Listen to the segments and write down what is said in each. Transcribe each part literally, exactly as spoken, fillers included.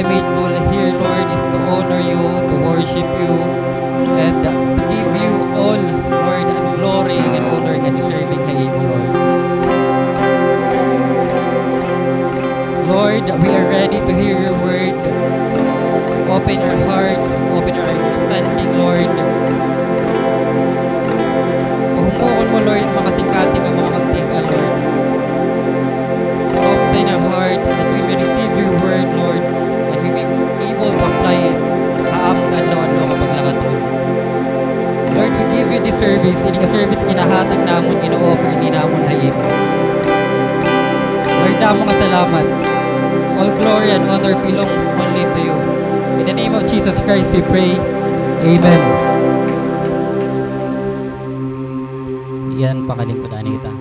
main goal here, Lord, is to honor you, to worship you, and to give you all, Lord, an glory and honor nga deserving ha imo, Lord. Lord, we are ready to hear your word. Open our hearts, open our understanding, Lord. Pahumoon mo, Lord, an mga kasingkasing nga mga magting-a, Lord. Soften our heart that we may receive your word, Lord, and we may be able to apply it ha amon adlaw-adlaw nga paglakat, Lord. Lord, we give you this service. Ini nga service ginahatag namon, gina-offer ini namon ha imo. Lord, damo nga salamat. All glory and honor belongs only to you. In the name of Jesus Christ, we pray. Amen. Yan, pakalingkod anay kita.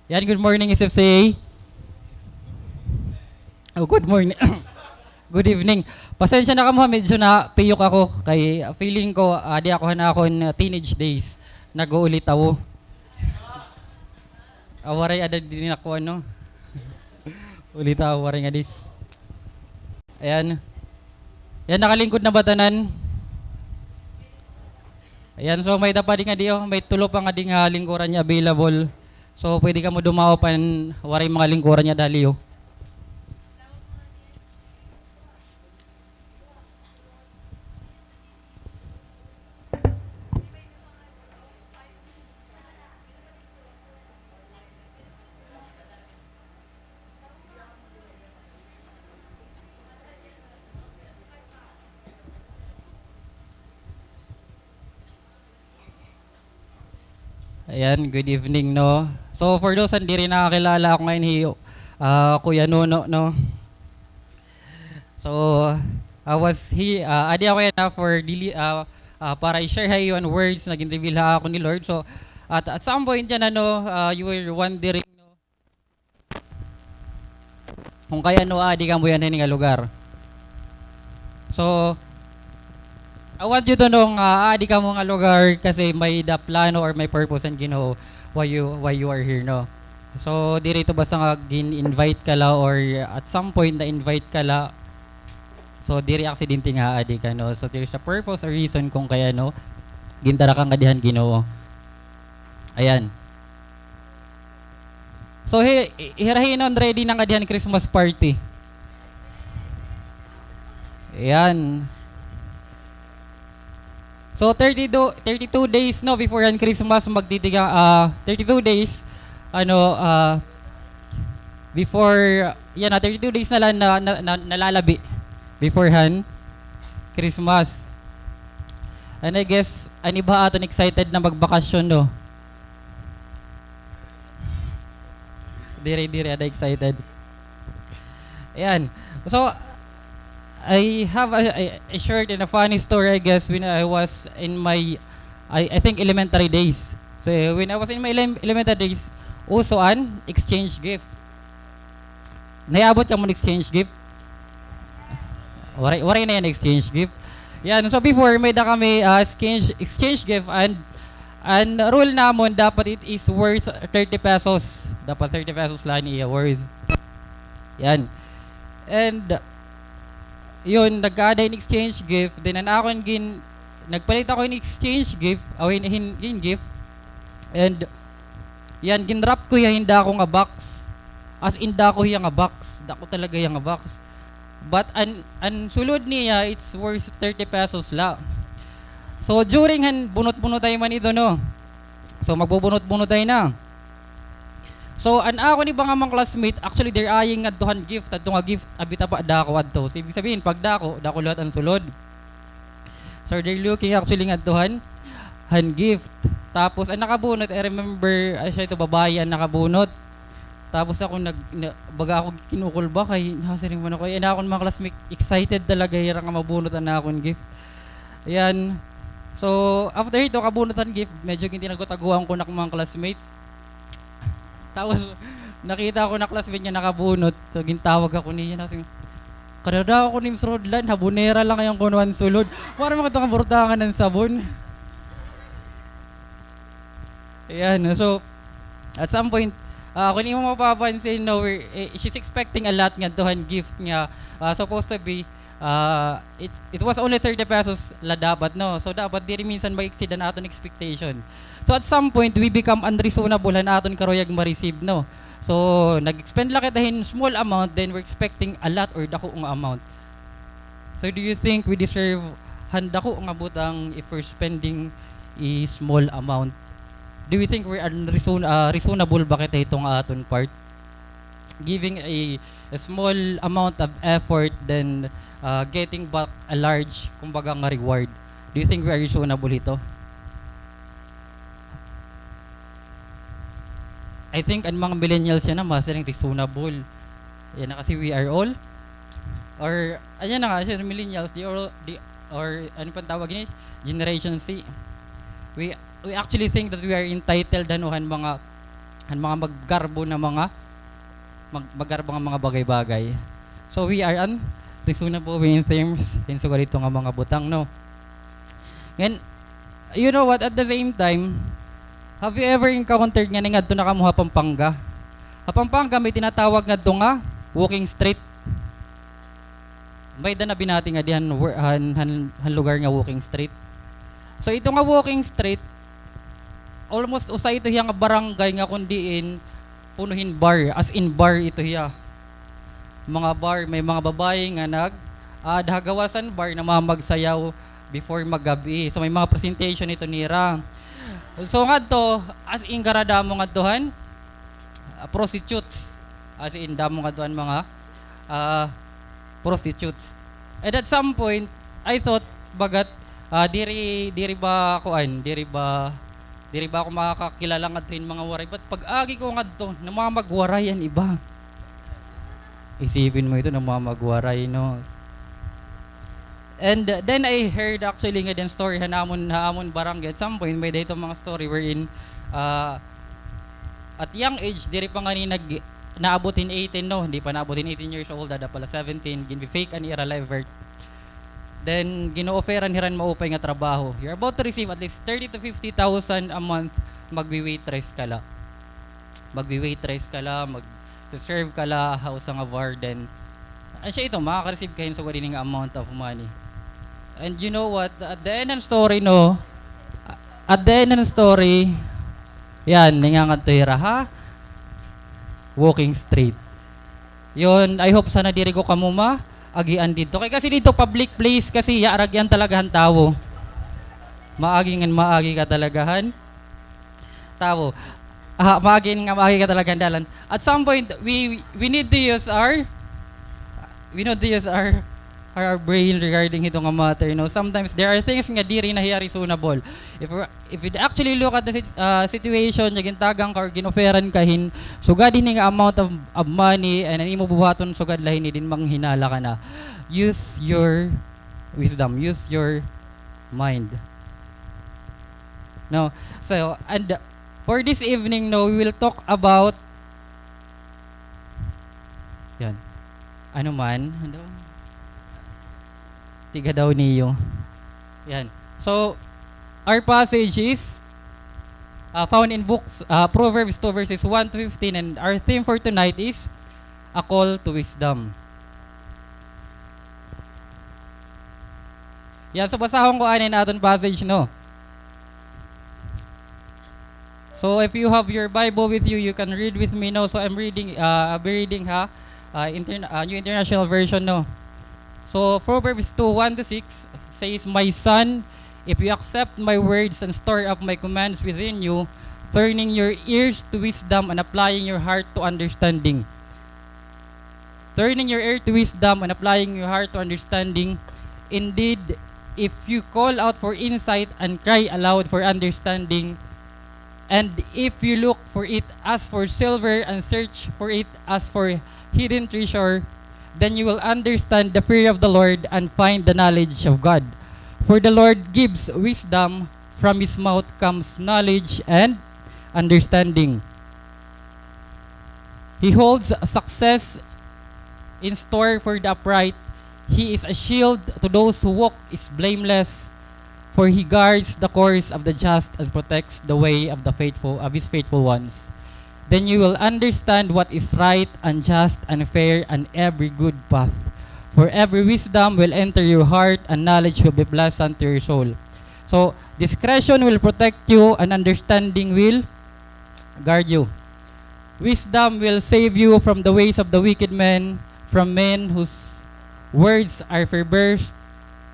Yan, good morning, S F C A. Oh, good morning. Good evening. Pasensya na kamo, ha, medyo napiyok ako kay feeling ko, ah, adi ako han akon, ah, teenage days. Nag-uulitawo. Ah, waray ada diri nako, ano. Ulitawo, waray ngadi. Ayan. Yan, nakalingkod na ba tanan? Ayan, so may-ada pa di ngadi, oh. May tulo pa ngadi nga lingkuran niya available. So, pwede kamo dumaop an waray mga lingkuran niya dali, oh. Ayan, good evening, no? So, for those na diri nakakilala, ako ngayon hi, ah, Kuya Nono, no? So, I was he, ah, adi ako yana for dili, ah, ah, para i-share ha iyo an words nga gin-reveal ha akon ni Lord. So, at, at some point yana, no, ah, you were wondering, no, kung kay ano aadi kamo yana hini nga lugar. So, I want you to know nga aadi kamo nga lugar kasi may-ada plano or may purpose an Ginoo why you, why you are here, no? So, diri ito basta nga gin-invite ka la or at some point na-invite ka la. So, diri aksidente nga aadi ka, no? So, there's a purpose or reason kung kay ano gintara ka ngadi han Ginoo. Ayan. So, hi-, hi-, hira hinon ready na ngadi han Christmas party. Ayan. So, thirty-two, thirty-two days, no, before han Christmas, magtitiga, ah, thirty-two days, ano, ah, before, yana, thirty-two days na la na, na, na, nalalabi before han Christmas. And I guess, an iba ha aton excited na magbakasyon, no? Diri, diri ada excited. Ayan. So, I have a, a, a short and a funny story, I guess, when I was in my, I, I think, elementary days. So, when I was in my elem-, elementary days, uso an exchange gift. Nahiabot kamo hin exchange gift? Waray, waray na yana exchange gift. Yan, so before, may-ada kami, ah, exchange, exchange gift, and an rule namon, dapat it is worth thirty pesos. Dapat thirty pesos la an iya worth. Yan. And, yun, nagkaada hin exchange gift. Then, an akon gin-, nagpalit ako hin exchange gift, o hin, hin, hin gift. And, yan, gin-wrap ko hiya hin dako nga box. As in, dako hiya nga box. Dako talaga hiya nga box. But an, an sulod niya, it's worth thirty pesos la. So, during han bunot-bunotay man ito, no? So, magbubunot-bunotay na. So, an akon iba nga mga classmate, actually, they're eyeing ngadto han gift, adto nga gift, abi ta pa, dako adto. So, ibig sabihin, pag dako, dako liwat an sulod. So, they're looking actually ngadto han, han gift. Tapos, an nakabunot, I remember, ay, siya ito, babayi an nakabunot. Tapos ako nag-, na-, baga ako kinukulba kay nasiring man ako, eh, an akon mga classmate, excited talaga hira nga mabunot an akon gift. Ayan. So, after hito, kabunot an gift, medyo gintinago-taguan ko na akon mga classmate. Tapos, nakita ko na classmate niya nakabunot. So, gintawag ako niya. Nasiring, "Kadadaw ako nim surudlan, habonera lang an kuno an sulod." Para makita ka burtangan an sabon. Ayan, no? So, at some point, ah, kung imo mapapansin, no, we're, eh, she's expecting a lot ngadto han gift nga, ah, supposed to be, ah, it, it was only thirty pesos la dapat, no? So, dapat diri minsan ma-exceed an aton expectation. So, at some point, we become unreasonable han aton karuyag ma-receive, no? So, nag-expend la kita hin small amount, then we're expecting a lot or dako nga amount. So, do you think we deserve han dako nga butang if we're spending a small amount? Do you think we're unreason-, ah, reasonable ba kita hito nga aton part? Giving a, a small amount of effort, then, ah, getting back a large, kumbaga nga reward. Do you think we are reasonable hito? I think an mga millennials yana, masiring reasonable. Yana kasi we are all, or, ayan na nga, kasi millennials, they all, they, or ano pang tawag ini? Generation Z. We, we actually think that we are entitled, ano, han mga, han mga maggarbo na mga, mag-, maggarbo nga mga bagay-bagay. So, we are unreasonable in terms, in sugad hito nga mga butang, no? Ngan, you know what, at the same time, have you ever encountered nga nangadto na kamo ha Pampanga? Ha Pampanga, may tinatawag ngadto nga walking street. May-ada na binati nga dihan, han, han, han lugar nga walking street. So, ito nga walking street, almost usa ito hiya nga barangay nga kun diin puno hin bar, as in bar ito hiya. Mga bar, may mga babaye nga nag-aada ha gawas han bar, namamagsayaw before maggab-i. So, may mga presentation ito nira. So, ngadto, as in, karadamo ngadto han, ah, prostitutes. As in, damo ngadto han mga, ah, prostitutes. And at some point, I thought, bagat, ah, diri, diri ba, kuan, diri ba, diri ba ako makakakilala ngadto hin mga waray? But pag-agi ko ngadto, namamagwaray an iba. Isipin mo ito, namamagwaray, no? And, uh, then I heard actually nga din story han amon, ha amon barangay. At some point, may-ada ito mga story wherein, ah, at young age, diri pa ngani nag-, naabot hin eighteen, no? Hindi pa naabot hin eighteen years old, aada pa la seventeen, ginfi-fake an ira live birth. Then, gin-o-offeran hira hin maupay nga trabaho. You're about to receive at least thirty to fifty thousand a month, magwi-waitress ka la. Magwi-waitress ka la, mag-serve ka la ha usa nga bar, then, asya ito, makaka-receive ka hin sugad ini nga amount of money. And you know what? At the end ng story, no? At the end ng story, yan, nangangadto hira ha walking street. Yun, I hope sana diri ko kamo maagian didto. Kay kasi didto public place kasi, yaaragyan talaga han tawo. Maagi ngan maagi ka talaga han tawo. Ah, maagi nga maagi ka talaga han dalan. At some point, we, we need to use our, we need to use our, our brain regarding hito nga matter, you know. Sometimes there are things nga diri na hiya reasonable. If we're, if you actually look at the sit-, ah, situation nga gintagan ka or gin-offeran ka hin sugad hini nga amount of, of money and an imo bubuhaton sugad la hini, din manghinala ka na. Use your wisdom, use your mind. No? So, and for this evening, no, we will talk about, yan. Ano man? Ano? Tiga daw niyo. Yan. So, our passage is, uh, found in books, uh, Proverbs two verses one to fifteen, and our theme for tonight is a call to wisdom. Yan, so basahon ko anay an aton passage, no? So if you have your Bible with you, you can read with me, no? So I'm reading, uh, I'll be reading, ha? Uh, intern-, uh, New International Version, no? So Proverbs two, one to six says, "My son, if you accept my words and store up my commands within you, turning your ears to wisdom and applying your heart to understanding." Turning your ear to wisdom and applying your heart to understanding. Indeed, if you call out for insight and cry aloud for understanding, and if you look for it as for silver and search for it as for hidden treasure, then you will understand the fear of the Lord and find the knowledge of God. For the Lord gives wisdom, from his mouth comes knowledge and understanding. He holds success in store for the upright. He is a shield to those who walk is blameless. For he guards the course of the just and protects the way of the faithful, of his faithful ones. Then you will understand what is right and just and fair and every good path. For every wisdom will enter your heart, and knowledge will be pleasant to your soul. So, discretion will protect you, and understanding will guard you. Wisdom will save you from the ways of the wicked men, from men whose words are perverse,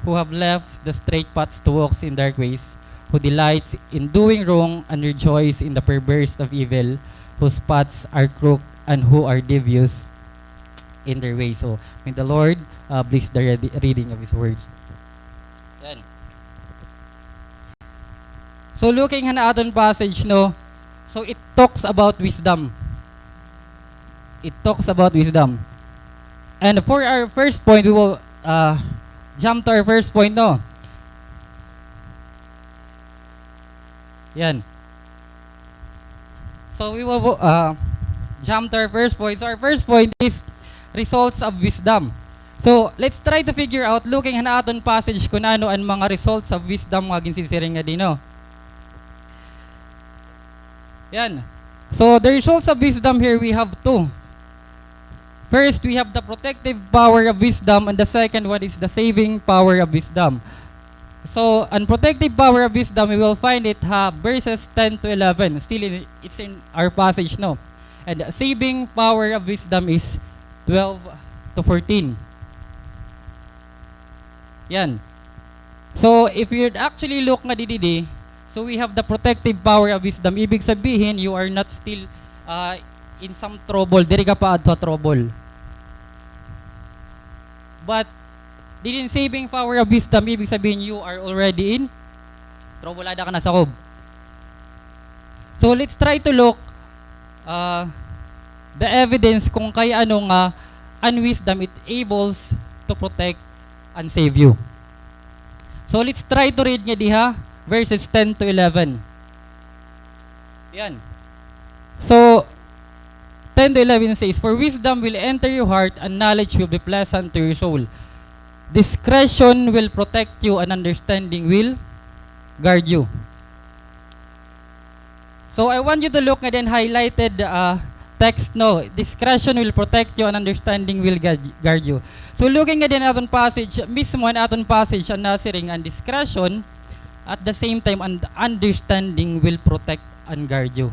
who have left the straight paths to walk in dark ways, who delights in doing wrong and rejoice in the perverse of evil, whose paths are crooked and who are devious in their ways. So, may the Lord, uh, bless the readi-, reading of His words. Yan. So, looking han aton passage, no? So, it talks about wisdom. It talks about wisdom. And for our first point, we will, uh, jump to our first point, no? Yan. So, we will, uh, jump to our first point. So, our first point is results of wisdom. So, let's try to figure out, looking han aton passage, kun ano an mga results of wisdom nga ginsiring ngadi, no? Yan. So, the results of wisdom here, we have two. First, we have the protective power of wisdom, and the second one is the saving power of wisdom. So, an protective power of wisdom, we will find it ha verses ten to eleven. Still, in, it's in our passage, no? And the saving power of wisdom is twelve to fourteen. Yan. So, if you'd actually look ngadi didi, so we have the protective power of wisdom. Ibig sabihin, you are not still, uh, in some trouble. Diri ka pa adto ha trouble. But, didin saving power of wisdom, ibig sabihin, you are already in trouble. Ada ka na sakob. So, let's try to look, uh, the evidence kung kay ano nga an wisdom, it enables to protect and save you. So, let's try to read ngadi ha verses ten to eleven. Yan. So, ten to eleven says, "For wisdom will enter your heart, and knowledge will be pleasant to your soul. Discretion will protect you, and understanding will guard you." So, I want you to look ngadi han highlighted, uh, text, no? "Discretion will protect you and understanding will guard, guard you." So, looking ngadi han aton passage, mismo an aton passage, an nasiring an discretion, at the same time, an understanding will protect and guard you.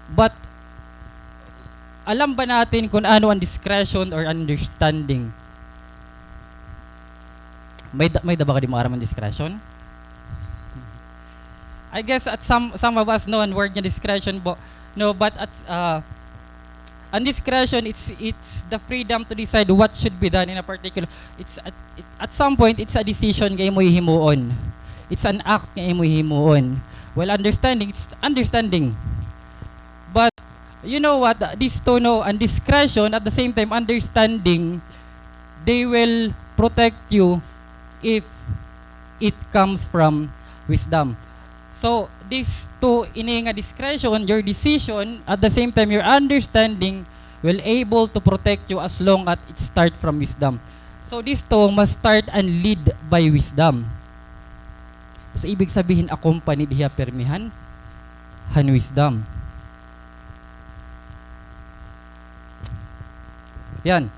But, alam ba natin kung ano an discretion or understanding? May da, may da ba kadi maaram an discretion? I guess at some, some of us know an word nga discretion, bo-, no, but at, uh, an discretion, it's, it's the freedom to decide what should be done in a particular, it's at, it, at some point, it's a decision nga imo hihimuon. It's an act nga imo hihimuon. While understanding, it's understanding. But, you know what, these two, no, an discretion, at the same time, understanding, they will protect you if it comes from wisdom. So, these two, ini nga discretion, your decision, at the same time, your understanding, will able to protect you as long as it start from wisdom. So, these two must start and lead by wisdom. So, ibig sabihin, accompanied hiya pirmi han, han wisdom. Yan.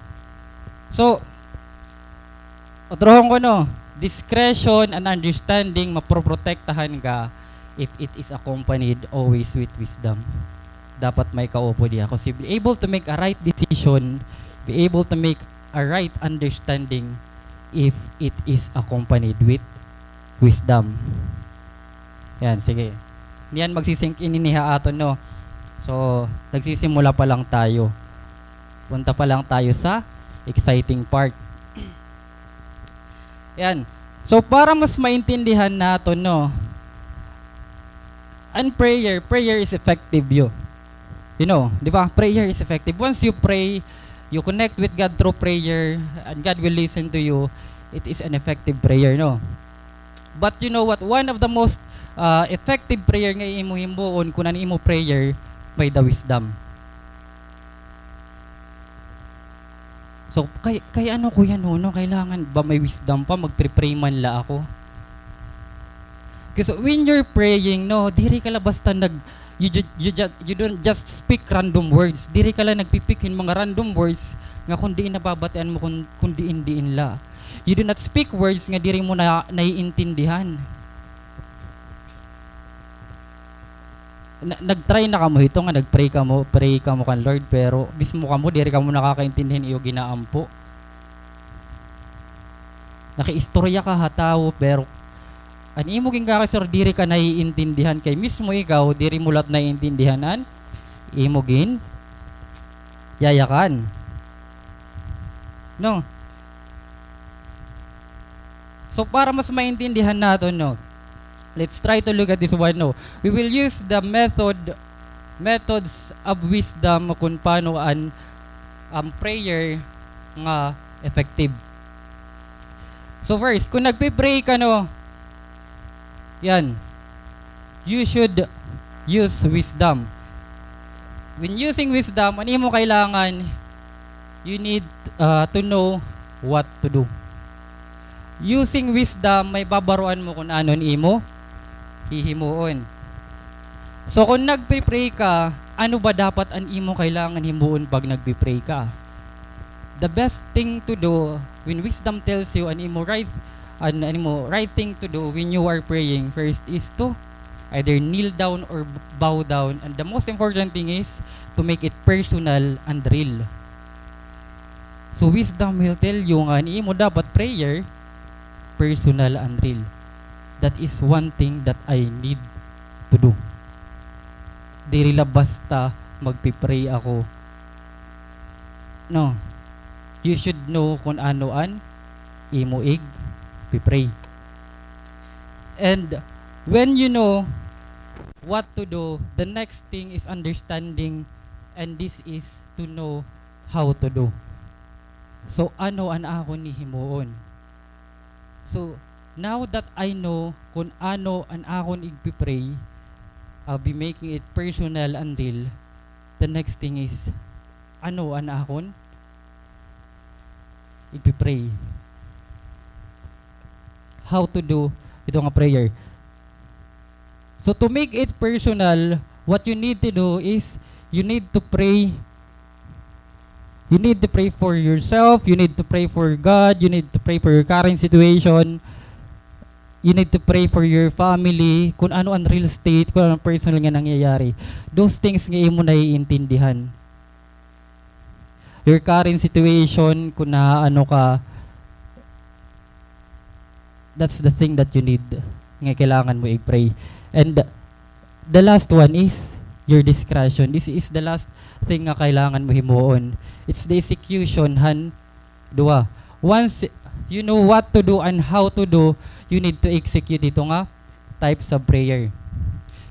So, utrohon ko, no, discretion and understanding, maproprotektahan ka if it is accompanied always with wisdom. Dapat may kaupod hiya. Kasi be able to make a right decision, be able to make a right understanding if it is accompanied with wisdom. Yan, sige. Niyan magsisink in ini ha aton, no? So, nagsisimula pa lang tayo. Punta pa lang tayo sa exciting part. Yan. So, para mas maintindihan naton, no? An prayer, prayer is effective, yo. You know, di ba? Prayer is effective. Once you pray, you connect with God through prayer, and God will listen to you, it is an effective prayer, no? But you know what? One of the most, uh, effective prayer nga imo himuon kun an imo prayer may the wisdom. So, kay, kay ano, Kuya Nono, kailangan ba may wisdom pa? Magpre-pray man la ako. Kasi when you're praying, no, diri ka la basta nag-, you ju-, you ju-, you don't just speak random words. Diri ka la nagpi-pick hin mga random words nga kun diin nababatian mo kun, kun diin-diin la. You do not speak words nga diri mo na, naiintindihan. Na, nag-try na kamo hito nga nag-pray kamo, pray kamo kan Lord, pero mismo kamo, diri kamo nakakaintindi hin iyo ginaampo. Nakiistorya ka ha tawo, pero an imo ginkakaistorya, diri ka naiintindihan, kay mismo ikaw, diri mo lat naiintindihan an imo ginyayakan. No? So, para mas maintindihan naton, no, let's try to look at this one, no. We will use the method, methods of wisdom kun paano an, um, prayer nga effective. So first, kun nagpe-pray ka, no, yan, you should use wisdom. When using wisdom, an imo kailangan, you need, uh, to know what to do. Using wisdom, mahibabaroan mo kun ano an imo hihimuon. So, kun nagpe-pray ka, ano ba dapat an imo kailangan himuon pag nagpe-pray ka? The best thing to do when wisdom tells you an imo right, an, an imo right thing to do when you are praying, first is to either kneel down or bow down. And the most important thing is to make it personal and real. So, wisdom will tell you nga an imo dapat prayer, personal and real. That is one thing that I need to do. Diri la basta magpi-pray ako. No. You should know kun ano an imo igpi-pray. And when you know what to do, the next thing is understanding, and this is to know how to do. So, ano an akon hihimuon? So, now that I know kun ano an akon igpi-pray, I'll be making it personal and real. The next thing is, ano an akon igpi-pray? How to do ito nga prayer? So, to make it personal, what you need to do is you need to pray. You need to pray for yourself, you need to pray for God, you need to pray for your current situation, you need to pray for your family, kun ano an real state, kun ano an personal nga nangyayari. Those things nga imo naiintindihan. Your current situation, kun naano ka, that's the thing that you need, nga kailangan mo i-pray. And the last one is your discretion. This is the last thing nga kailangan mo himuon. It's the execution han duha. Once you know what to do and how to do, you need to execute ito nga types of prayer.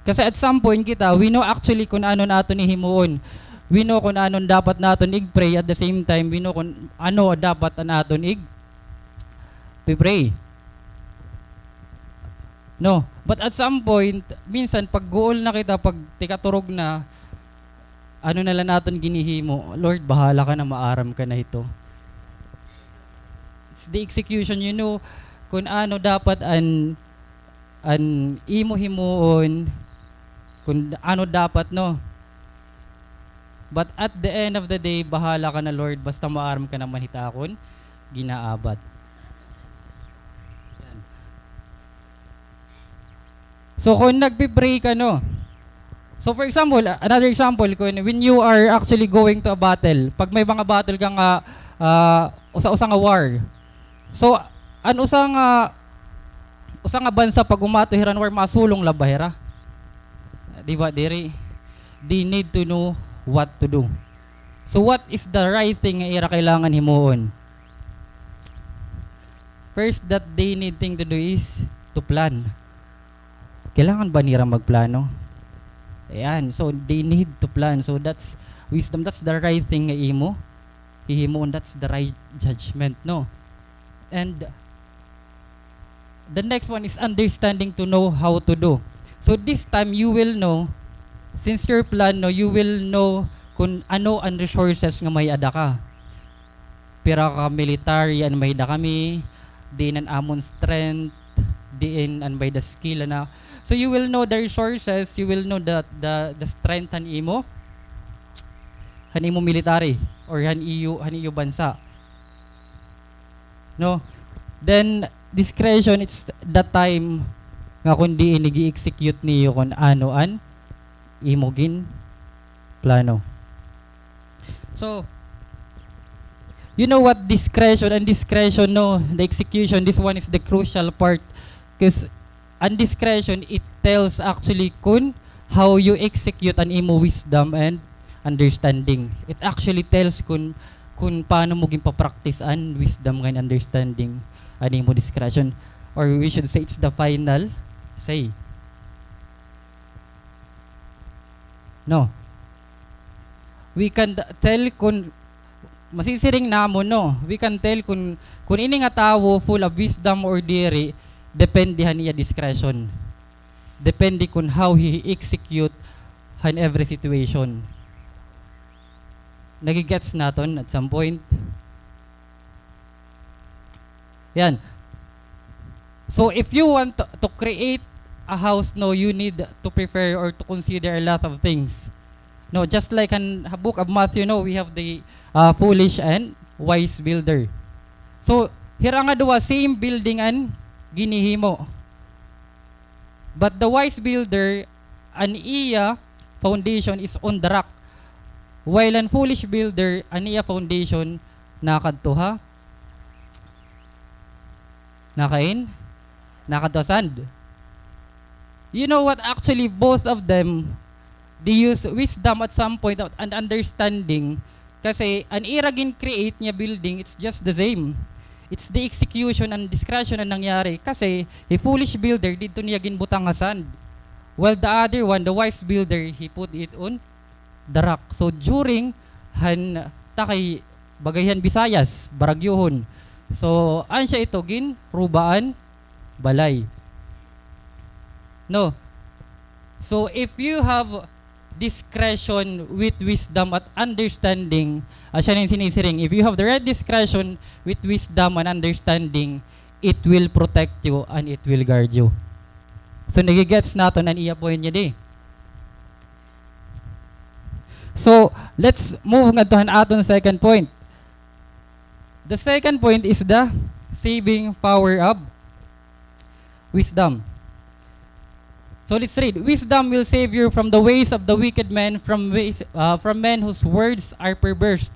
Kasi at some point kita, we know actually kun ano an aton hihimuon. We know kun ano an dapat naton ig-pray, at the same time, we know kun ano dapat an aton ig-pray. No? But at some point, minsan, pag guol na kita, pag tikaturog na, ano na la an aton ginhihimo, "Lord, bahala ka na, maaram ka na hito." It's the execution, you know, kun ano dapat an, an imo himuon, kun ano dapat, no? But at the end of the day, bahala ka na, Lord, basta maaram ka naman hit akon ginaabat. Yan. So, kun nagpi-pray ka, no? So, for example, another example, kun when you are actually going to a battle, pag may mga battle ka nga, ah, usa-usa nga war. So, an usa nga, usa nga bansa pag umato hira hin war, masulong la ba hira? Di ba, diri? They need to know what to do. So, what is the right thing nga ira kailangan himuon? First that they need thing to do is to plan. Kailangan ba nira magplano? Ayan. So, they need to plan. So, that's wisdom. That's the right thing nga imo hihimuon. That's the right judgment, no? And the next one is understanding to know how to do. So, this time, you will know, since your plan, no, you will know kun ano an resources nga may-ada ka. pira ka military an may-ada kami, diin an amon strength, diin an may-ada skill, ana. So you will know the resources, you will know the, the, the strength han imo, han imo military, or han iyo, han iyo bansa. No? Then, discretion, it's the time nga kon diin ig-execute niyo kon ano an imo ginplano. So, you know what, discretion and discretion, no, the execution, this one is the crucial part. 'Cause an discretion, it tells actually kun how you execute an imo wisdom and understanding. It actually tells kun, kun paano mo ginpa-practice an wisdom ngan understanding an imo discretion. Or we should say it's the final say. No. We can tell kun, masisiring namon, no? We can tell kun, kun ini nga tawo full of wisdom or diri, depende han iya discretion. Depende kun how he execute han every situation. Nagigets naton at some point? Yan. So, if you want to, to create a house, no, you need to prepare or to consider a lot of things. No, just like in the book of Matthew, no, we have the, uh, foolish and wise builder. So, hira nga duha, same building an ginhihimo. But the wise builder, an iya foundation is on the rock. While an foolish builder, an iya foundation nakadto ha, nakain? Nakadto ha sand. You know what? Actually, both of them, they use wisdom at some point and understanding. Kasi an ira gin-create nga building, it's just the same. It's the execution and discretion an nangyari. Kasi he foolish builder, didto niya ginbutang nga sand. While the other one, the wise builder, he put it on the rock. So, during han, ta kay, bagay han Bisayas, baragyohon. So, an siya ito, ginruba an balay. No? So, if you have discretion with wisdom at understanding, asya na it sinisiring, if you have the right discretion with wisdom and understanding, it will protect you and it will guard you. So, nagigets naton an iya point niya di. So, let's move ngadto han aton second point. The second point is the saving power of wisdom. So let's read. Wisdom will save you from the ways of the wicked men, from ways, uh, from men whose words are perverse,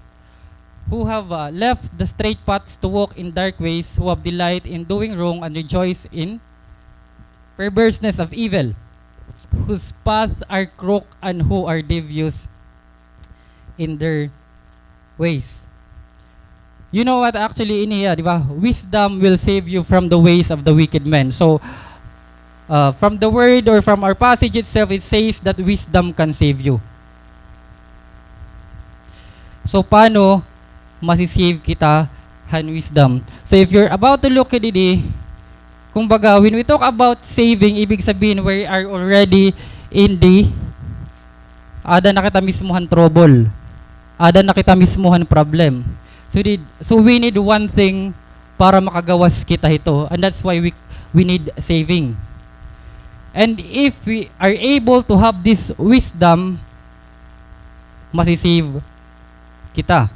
who have, uh, left the straight paths to walk in dark ways, who have delight in doing wrong and rejoice in perverseness of evil, whose paths are crooked and who are devious in their ways. You know what? Actually, ini hiya, di ba? Wisdom will save you from the ways of the wicked men. So, uh, from the word or from our passage itself, it says that wisdom can save you. So, paano masi-save kita han wisdom? So, if you're about to look at it, kumbaga, when we talk about saving, ibig sabihin, we are already in the, ada na kita mismo han trouble. Ada na kita mismo han problem. So, di, so we need one thing para makagawas kita hito. And that's why we, we need saving. And if we are able to have this wisdom, masi-save kita.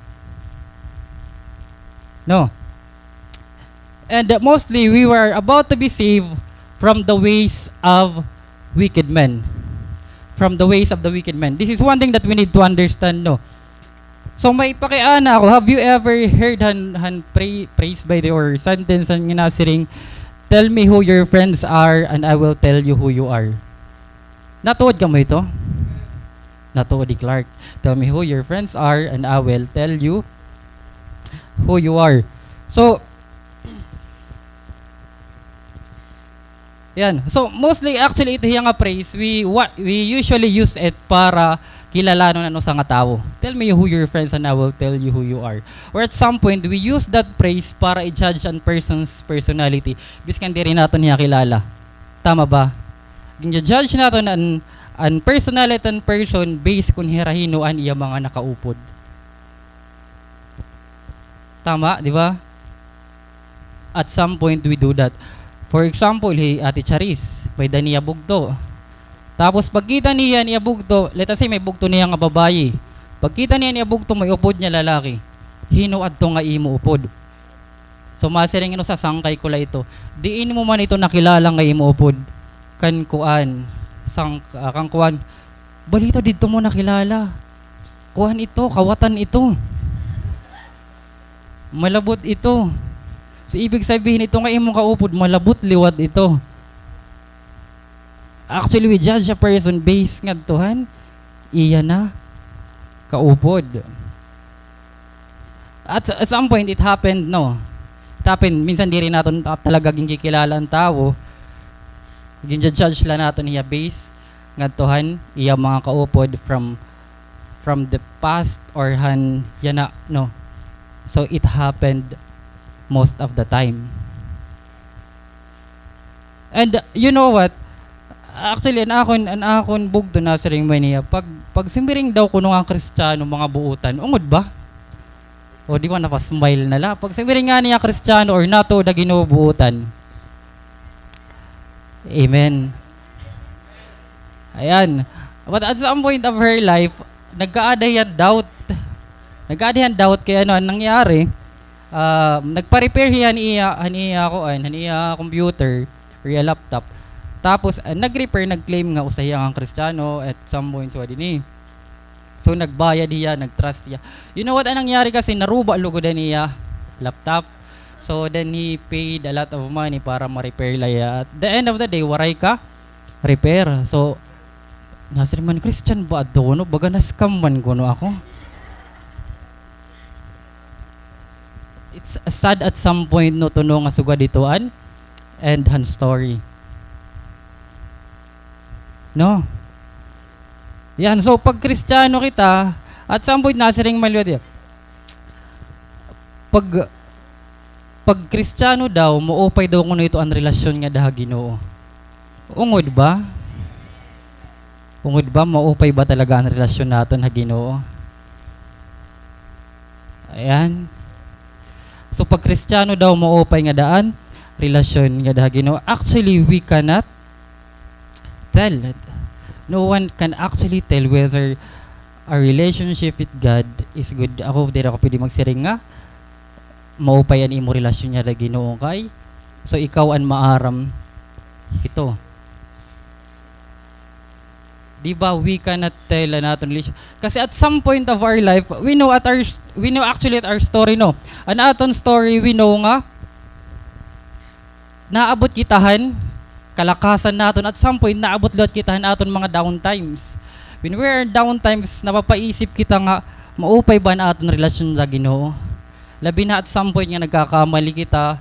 No? And mostly, we were about to be saved from the ways of wicked men. From the ways of the wicked men. This is one thing that we need to understand, no? So, may pakiana ako. Have you ever heard han, han pray-, phrase by the, or sentence han nasiring, "Tell me who your friends are and I will tell you who you are"? Natuod kamo hito? Natuod hi Clark. "Tell me who your friends are and I will tell you who you are." So, yan. So, mostly, actually, ito hiya nga phrase, we, wa-, we usually use it para kilalanon an usa nga tawo. "Tell me who your friends and I will tell you who you are." Or at some point, we use that phrase para i-judge an person's personality. Biskan diri naton hiya kilala. Tama ba? Gin-judge naton an, an personality an person based kun hira hin-o an iya mga nakaupod. Tama, di ba? At some point, we do that. For example, hi Ate Charis, may-ada niya bugto. Tapos, pagkita niya niya bugto, let us say, may bugto niya nga babayi. Pagkita niya niya bugto, may upod niya lalaki. Hin-o adto nga imo upod? So, masiring hin usa, sangkay ko la ito. Diin mo man ito nakilala nga imo upod? Kan kuan, sang-, ah, kan kuan, balita didto mo nakilala. Kuan ito, kawatan ito. Malabot ito. So, ibig sabihin, ito nga imo kaupod, malabot liwat ito. Actually, we judge a person based ngadto han iya na kaupod. At, at some point, it happened, no? It happened, minsan diri naton ta-, talaga ginkikilala an tawo. Ginja-judge la naton hiya based ngadto han iya mga kaupod from, from the past or han yana, no? So, it happened most of the time. And, uh, you know what? Actually, an akon, an akon bugto nasiring man niya, pag, pag simiring daw kuno nga Kristiyano, mga buotan, ungod ba? O di ko, napa-smile na la. Pag simiring ngani nga Kristiyano or natuod ha Ginoo, buotan. Amen. Ayan. But at some point of her life, nagkaada hiya hin doubt. Nagkaada hiya hin doubt kay ano an nangyari. Ah, nagpa-repair hiya han iya, han iya kuan, han iya computer, or iya laptop. Tapos, ah, nag-repair, nag-claim nga usa hiya nga Kristiyano at some point, so, dinhi. So, nagbayad hiya, nag-trust hiya. You know what an nangyari kasi, naruba lugod an iya laptop. So, then he paid a lot of money para ma-repair la hiya. At the end of the day, waray ka-repair. So, nasiring man, Christian ba adto kuno? Baga na-scam man kuno ako. It's sad at some point, no, to know nga sugad ito an end han story. No? Yan, so pag Kristiyano kita, at some point nasiring man liwat hiya. Pag, pag Kristiyano daw, maupay daw kuno ito an relasyon ngada ha Ginoo. Ungod ba? Ungod ba, maupay ba talaga an relasyon naton ha Ginoo? Ayan. So, pag Kristiyano daw, maupay ngada an relasyon ngada ha Ginoo. Actually, we cannot tell. No one can actually tell whether our relationship with God is good. Ako, diri ako pwede magsiring nga maupay an imo relasyon ngada ha Ginoo kay, so, ikaw an maaram hito. Di ba, we cannot tell an aton relation-, kasi at some point of our life, we know at our s-, we know actually at our story, no? An aton story, we know nga naabot kita han kalakasan naton. At some point, naabot liwat kita han aton mga down times. When we are down times, napapaisip kita nga maupay ba an aton relasyon sa Ginoo? Labi na at some point nga nagkakamali kita,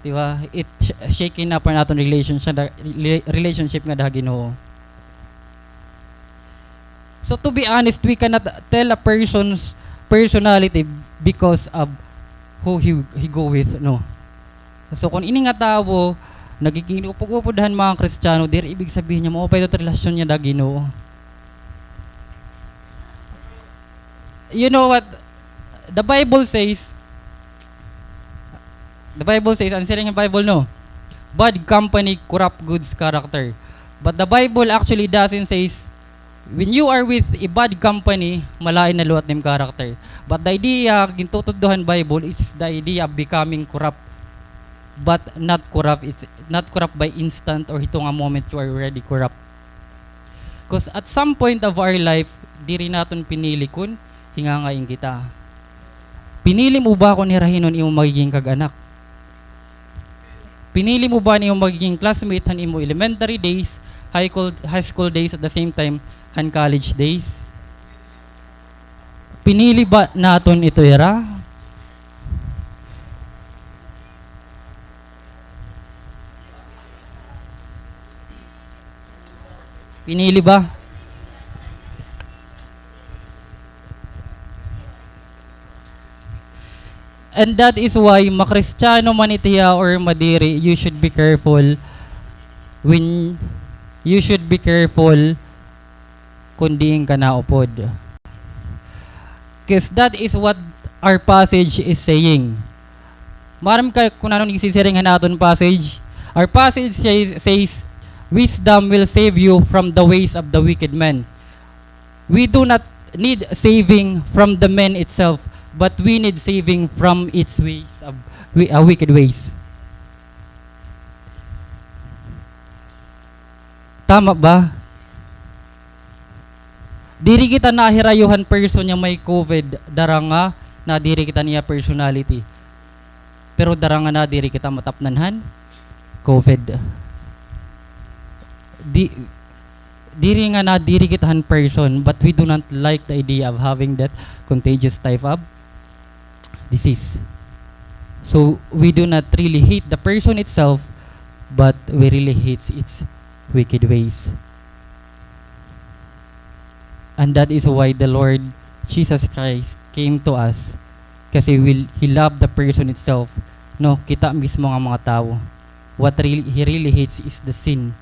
di ba? It sh-, shaking up an aton relationship, rela-, relationship ngada ha Ginoo. So, to be honest, we cannot tell a person's personality because of who he, he go with, no? So, kon ini nga tawo nagiging upod-upod han mga Kristiyano, diri ibig sabihin niya maupay ito relasyon niya ha Ginoo. You know what? The Bible says, the Bible says, an siring han Bible, no? Bad company corrupt goods character. But the Bible actually doesn't says, when you are with a bad company, malain na liwat an im character. But the idea, gintutudlo han Bible, is the idea of becoming corrupt. But not corrupt, it's not corrupt by instant or hito nga moment you are already corrupt. 'Cause at some point of our life, diri naton pinili kon hingangain kita. Pinili mo ba kon hira hin-o an imo magiging kag-anak? Pinili mo ba an imo magiging classmate han imo elementary days, high school, high school days, at the same time, han college days? Pinili ba naton ito hira? Pinili ba? And that is why, ma-Kristiyano man ito hiya or madiri, you should be careful when, you should be careful kon diin ka naupod. 'Cause that is what our passage is saying. Maaram ka kun ano an igsisiring han aton passage? Our passage say, says, "Wisdom will save you from the ways of the wicked men." We do not need saving from the men itself, but we need saving from its ways of wi-, uh, wicked ways. Tama ba? Diri kita nahirayo han person nga may COVID, dara nga nadiri kita niya personality. Pero dara nga nadiri kita matapnan han COVID. Di, diri nga nadiri kita han person, but we do not like the idea of having that contagious type of disease. So, we do not really hate the person itself, but we really hate its wicked ways. And that is why the Lord Jesus Christ came to us, kasi will, He loved the person itself. No, kita mismo nga mga tawo. What really, He really hates is the sin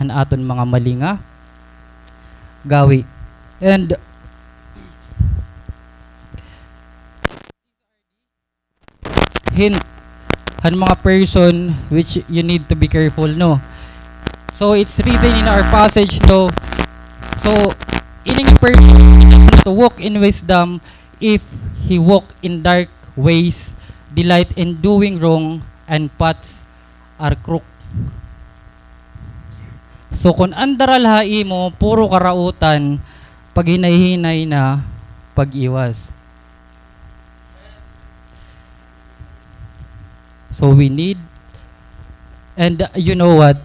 han aton mga mali nga gawi. And hint han mga person which you need to be careful, no? So, it's written in our passage, no? So, ini nga person does not walk in wisdom if he walk in dark ways, delight in doing wrong, and paths are crook. So, kun an daral ha imo, puro karautan, paghinay-hinay na pag-iwas. So we need, and, uh, you know what?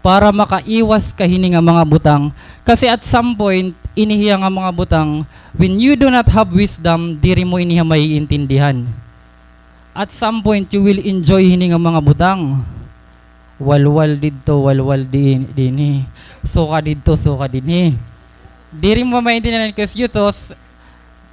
Para makaiwas ka hini nga mga butang, kasi at some point, ini hiya nga mga butang, when you do not have wisdom, diri mo ini hiya maiintindihan. At some point, you will enjoy hini nga mga butang. Walwal didto, walwal di-, dinhi. Suka didto, suka dinhi. Diri mo maintindihan, 'cause you thought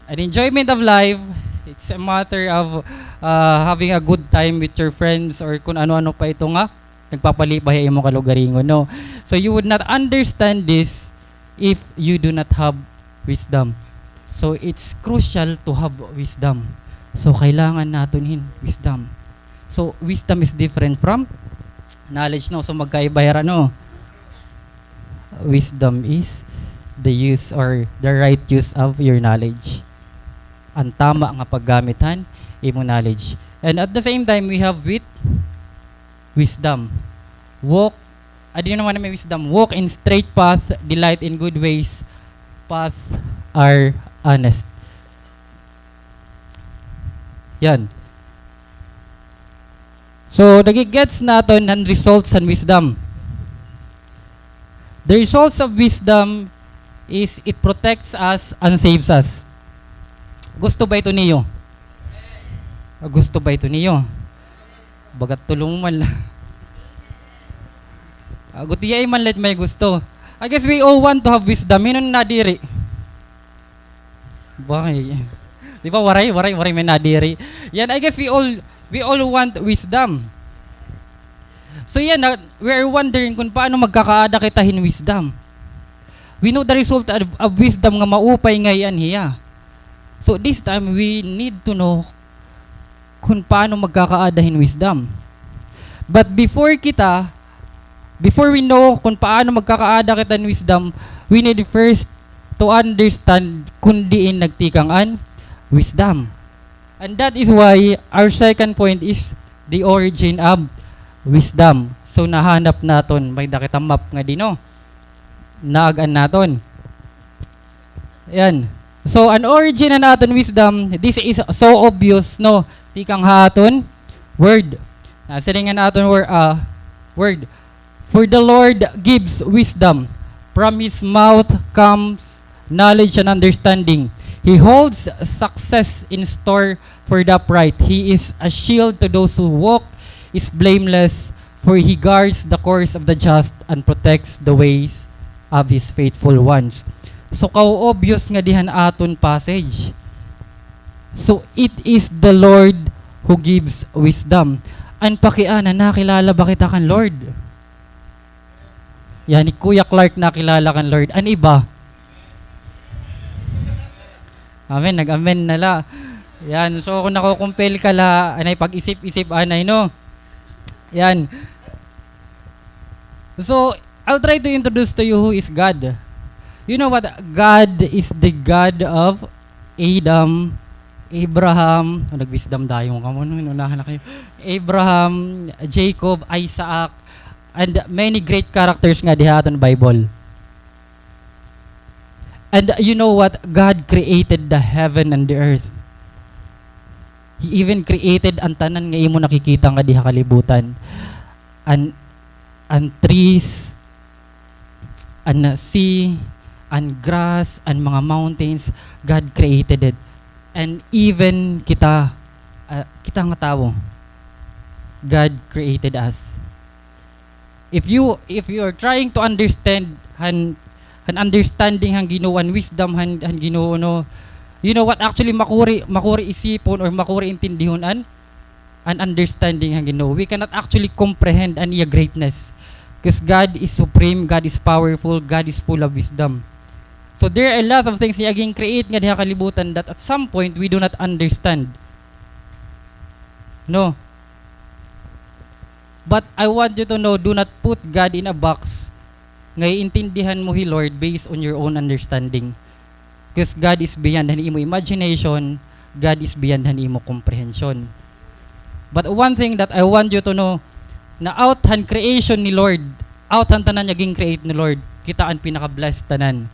an enjoyment of life, it's a matter of, uh, having a good time with your friends or kun ano-ano pa ito nga nagpapalipay ha imo kalugaringon, no? So you would not understand this if you do not have wisdom. So it's crucial to have wisdom. So kailangan naton hin wisdom. So wisdom is different from knowledge, no? So magkaiba hira, no? Wisdom is the use or the right use of your knowledge. An tama nga paggamit han imo knowledge. And at the same time, we have with wisdom. Walk, adi naman may wisdom. Walk in straight path, delight in good ways, path are honest. Yan. So, nagigets naton an results han wisdom. The results of wisdom is it protects us and saves us. Gusto ba ito niyo? Ah, gusto ba ito niyo? Bagat tulo mo man la. Ah, gutiay man la it may gusto. I guess we all want to have wisdom. Hin-o an nadiri? Bakit? Di ba, waray, waray, waray may nadiri. Yan, I guess we all, we all want wisdom. So yan, na, we are wondering kun paano magkakaada kita hin wisdom. We know the result of, of wisdom nga maupay ngay-an hiya. So this time, we need to know kun paano magkakaada hin wisdom. But before kita, before we know kun paano magkakaada kita hin wisdom, we need first to understand kun diin nagtikang an wisdom. And that is why our second point is the origin of wisdom. So, nahanap naton, may-ada kita map ngadi, no? Naag-an naton. Yan. So, an origin han aton wisdom, this is so obvious, no? Tikang ha aton word. Nasiring an aton wor-, ah, word. "For the Lord gives wisdom. From his mouth comes knowledge and understanding. He holds success in store for the upright. He is a shield to those who walk is blameless, for he guards the course of the just and protects the ways of his faithful ones." So, ka-obvious ngadi han aton passage. So, it is the Lord who gives wisdom. An pakiana, nakilala ba kita kan Lord? Yan, ni Kuya Clark nakilala kan Lord. An iba? Amen, nag-amen na la. Yan. So, kung nakukumpel ka la, anay pag-isip-isip, anay, no? Yan. So, I'll try to introduce to you who is God. You know what? God is the God of Adam, Abraham, oh, nag-wisdom dayon kamo, no? Inunahan na kayo. Abraham, Jacob, Isaac, and many great characters nga diha aton Bible. And you know what? God created the heaven and the earth. He even created an tanan nga imo nakikita nga diha kalibutan. An, an trees, an sea, an grass, an mga mountains, God created it. And even kita, ah, kita nga tawo, God created us. If you, if you are trying to understand han, han understanding han Ginoo, an wisdom han, han Ginoo, no, you know what, actually, makuri, makuri isipon or makuri intindihon an, an understanding han Ginoo. We cannot actually comprehend an iya greatness. 'Cause God is supreme, God is powerful, God is full of wisdom. So there are a lot of things nga gin-create nga diha kalibutan that at some point we do not understand. No? But I want you to know, do not put God in a box nga iintindihan mo hi Lord based on your own understanding. 'Cause God is beyond han imo imagination, God is beyond han imo comprehension. But one thing that I want you to know, na out han creation ni Lord, out han tanan nga gin-create ni Lord, kita an pinaka-blessed tanan.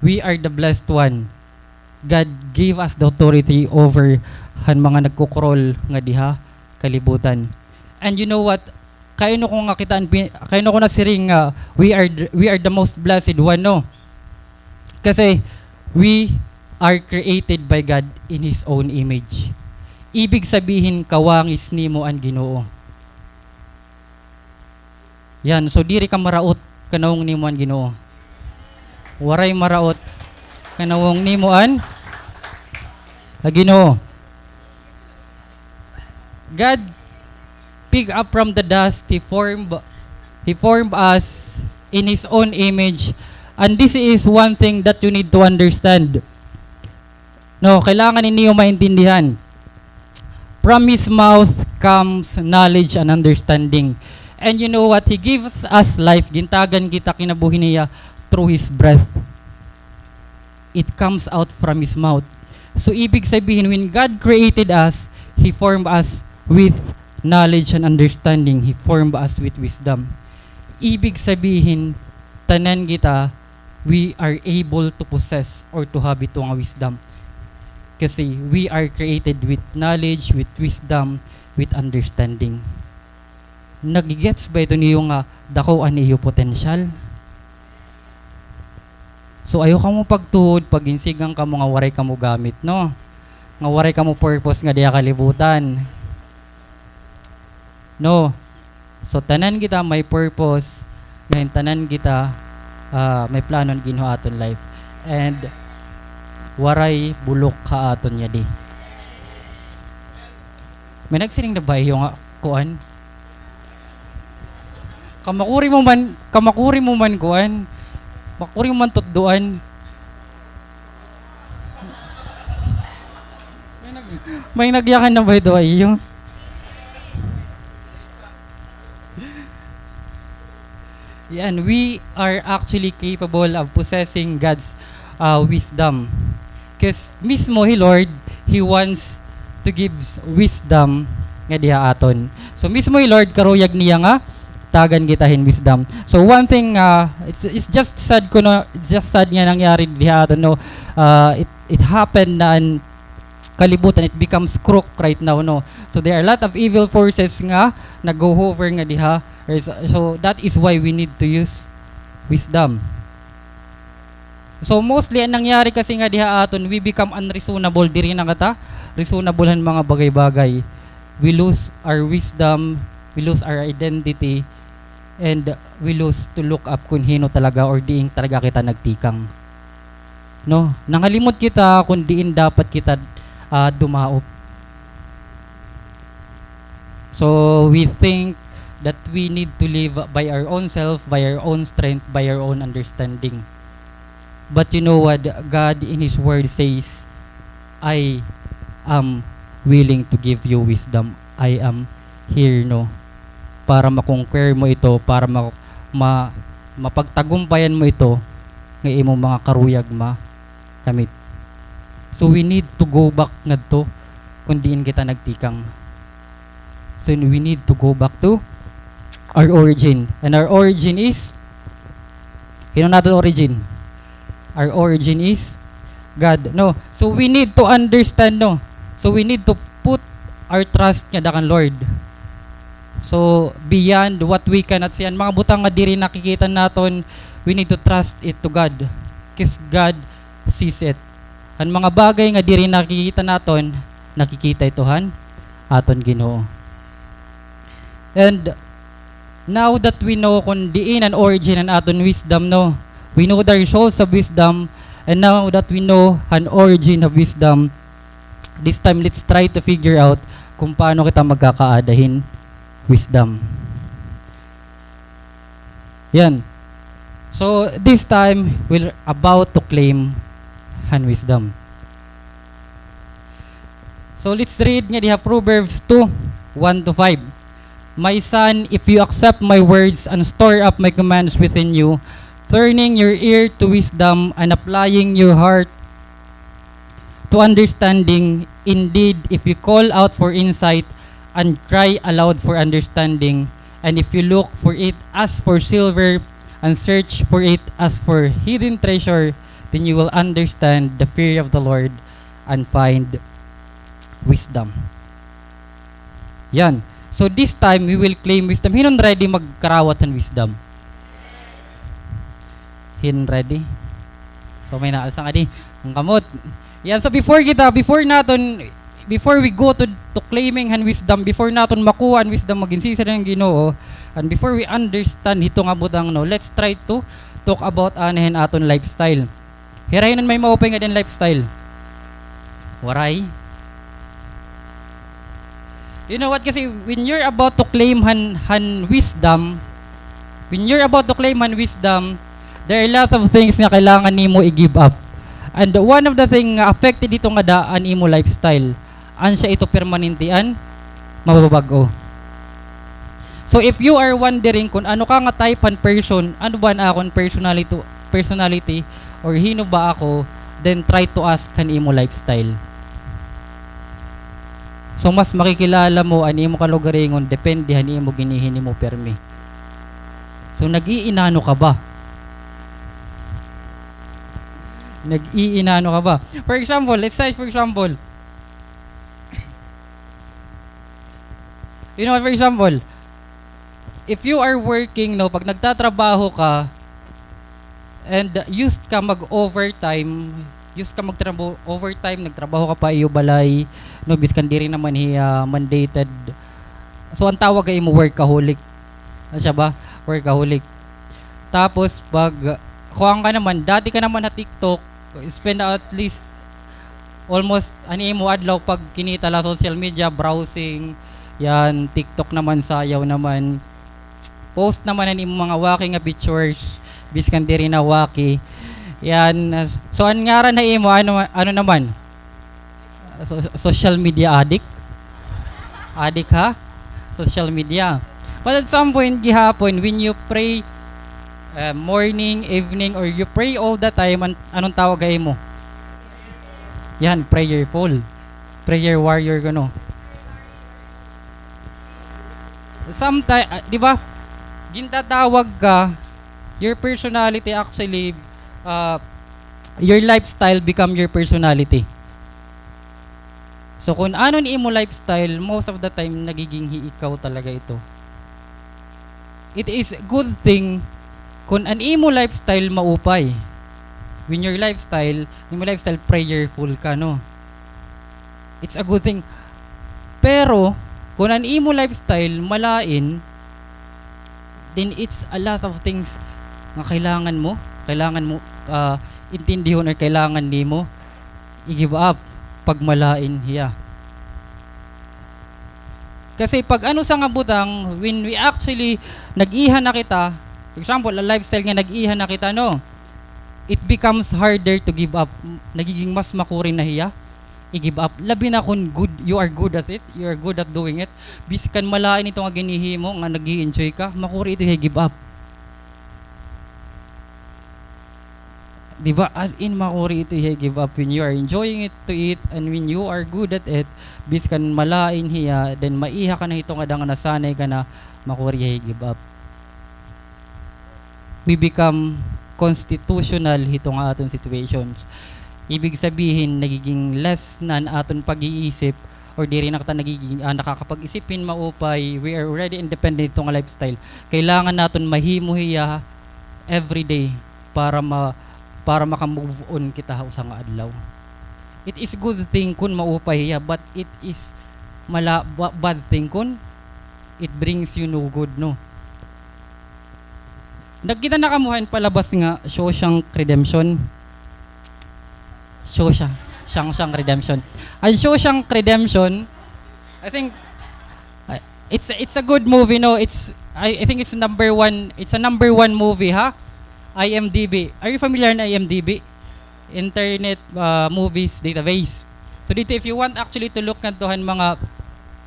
We are the blessed one. God gave us the authority over han mga nagkukurol nga diha kalibutan. And you know what? Kaino ko nga kitaan, pi-, kaino ko nasiring nga we are th-, we are the most blessed one, no? Kasi we are created by God in His own image. Ibig sabihin, kawangis nimo an Ginoo. Yan, so diri ka maraot kanawong nimo an Ginoo. Waray maraot kanawong nimo an, an Ginoo. God pick up from the dust, He formed, He formed us in His own image. And this is one thing that you need to understand. No, kailangan niyo maintindihan. From His mouth comes knowledge and understanding. And you know what? He gives us life. Gintagan kita kinabuhi niya through His breath. It comes out from His mouth. So, ibig sabihin, when God created us, He formed us with knowledge and understanding. He formed us with wisdom. Ibig sabihin, tanan kita, we are able to possess or to have ito nga wisdom. Kasi we are created with knowledge, with wisdom, with understanding. Nagigets ba ito niyo nga dako an iyo potensyal? So, ayaw kamo pagtuod pag ginsigang kamo nga waray kamo gamit, no? Nga waray kamo purpose nga diha kalibutan. No? So, tanan kita may purpose, ngan tanan kita, ah, may plano an Ginoo ha aton life. And waray bulok ha aton yadi. May nagsiring na ba iyo nga kuan? Kamakuri mo man, kamakuri mo man kuan. Makuri mo man tutdoan. May nag-, may nagyakan na ba ito ha iyo? Yan, we are actually capable of possessing God's, uh, wisdom. 'Cause mismo hi Lord, He wants to give wisdom nga diha aton. So, mismo hi Lord, karuyag niya nga tagan kita hin wisdom. So, one thing, uh, it's, it's just sad kuno, it's just sad nga nangyari diha aton, no? Uh, it, it happened na an kalibutan, it becomes crook right now, no? So, there are a lot of evil forces nga nagho-hover nga diha. So, that is why we need to use wisdom. So, mostly, an nangyari kasi nga diha aton, we become unreasonable. Diri na kita reasonable han mga bagay-bagay. We lose our wisdom, we lose our identity, and we lose to look up kun hin-o talaga or diin talaga kita nagtikang. No? Nangalimot kita kun diin dapat kita, ah, dumaop. So, we think that we need to live by our own self, by our own strength, by our own understanding. But you know what? God in His Word says, I am willing to give you wisdom. I am here, no, para ma-conquer mo ito, para ma-, ma-, mapagtagumpayan mo ito, nga imo mga karuyag makamit. So we need to go back ngadto kung diin kita nagtikang. So we need to go back to our origin. And our origin is, hin-o an aton origin? Our origin is God. No. So we need to understand, no. So we need to put our trust ngada kan Lord. So beyond what we cannot see, an mga butang nga diri nakikita naton, we need to trust it to God. 'Cause God sees it. An mga bagay nga diri nakikita naton, nakikita ito han aton Ginoo. And now that we know kon diin an origin han aton wisdom, no? We know the results of wisdom, and now that we know an origin of wisdom, this time let's try to figure out kung paano kita magkakaada hin wisdom. Yan. So, this time, we're about to claim han wisdom. So, let's read nga diha Proverbs two, one to five. "My son, if you accept my words and store up my commands within you, turning your ear to wisdom and applying your heart to understanding. Indeed, if you call out for insight and cry aloud for understanding, and if you look for it as for silver and search for it as for hidden treasure, then you will understand the fear of the Lord and find wisdom." Yan. So this time, we will claim wisdom. Hin-o an ready magkarawat han wisdom? Hin ready? So, may naalsa ngadi. An kamot. Yan, so before kita, before naton, before we go to, to claiming han wisdom, before naton makuha an wisdom, magin sisir an Ginoo, and before we understand hito nga butang, no, let's try to talk about, ah, hin aton lifestyle. Hira hin-o an may maupay ngadi han lifestyle? Waray. You know what? Kasi when you're about to claim han, han wisdom, when you're about to claim han wisdom, there are a lot of things nga kailangan nimo i-give up. And one of the thing nga affected hito ngada an imo lifestyle. Asya ito permanente an mababag-o. So if you are wondering kon ano ka nga type han person, ano ba an akon personality, personality or hin-o ba ako, then try to ask han imo lifestyle. So mas makikilala mo an imo kalugaringon depende han imo ginihinimo pirmi. So nag-iinano ka ba? Nag-iinano ka ba? For example, let's say for example, you know, for example, if you are working, no, pag nagtatrabaho ka, and used ka mag-overtime, used ka magtrabaho, overtime, nagtrabaho ka pa iyo balay, no, biskan diri naman hiya mandated. So, an tawag ha imo workaholic. Asya ba? Workaholic. Tapos, pag, kuan ka naman, dati ka naman ha TikTok, spend at least almost an imo adlaw pagkinita la social media, browsing, yan, TikTok naman, sayaw naman. Post naman an imo mga waki nga pictures, biskan diri na waki. Yan, so an ngaran ha imo, ano, ano naman? So, social media addict? Addict ha? Social media. But at some point, gihapon, when you pray, uh, morning, evening, or you pray all the time, an-, ano an tawag ha imo? Yan, prayerful. Prayer warrior kuno. Sometimes, ah, di ba? Gintatawag ka, your personality actually, ah, your lifestyle become your personality. So, kung ano an imo lifestyle, most of the time, nagiging hi-, ikaw talaga ito. It is a good thing kung an imo lifestyle maupay. When your lifestyle, imo lifestyle prayerful ka, no? It's a good thing. Pero, kung an imo lifestyle malain, then it's a lot of things nga kailangan mo, kailangan mo, ah, intindihon or kailangan nimo i-give up pag malain hiya. Kasi pag ano sa nga butang, when we actually nag-iha na kita, for example, a lifestyle nga nag-iha na kita, no? It becomes harder to give up. Nagiging mas makuri na hiya. i-give up. Labi na kon good, you are good at it, you are good at doing it. Biskan malain ito nga ginhihimo nga nag-e-enjoy ka, makuri ito hiya i-give up. Di ba? As in, makuri ito hiya i-give up when you are enjoying it to it and when you are good at it, biskan malain hiya, then maiha ka na hito nga danga nasanay ka na, makuri hiya i-give up. We become constitutional hito nga aton situations. Ibig sabihin, nagiging less na an aton pag-iisip or diri na kita nagiging, ah, nakakapag-isip hin maupay. We are already independent hito nga lifestyle. Kailangan naton mahimo hiya everyday para ma-, para maka-move on kita ha usa nga adlaw. It is good thing kun maupay hiya, but it is mala-, ba-, bad thing kun it brings you no good, no? Nagkita na kamo han palabas nga Shawshank Redemption? Shawshank, Shawshank Redemption. An Shawshank Redemption, I think, uh, it's, it's a good movie, no? It's, I, I think it's number one, it's a number one movie, ha? I M D B. Are you familiar na I M D B? Internet, ah, Movies Database. So dito, if you want actually to look ngadto han mga,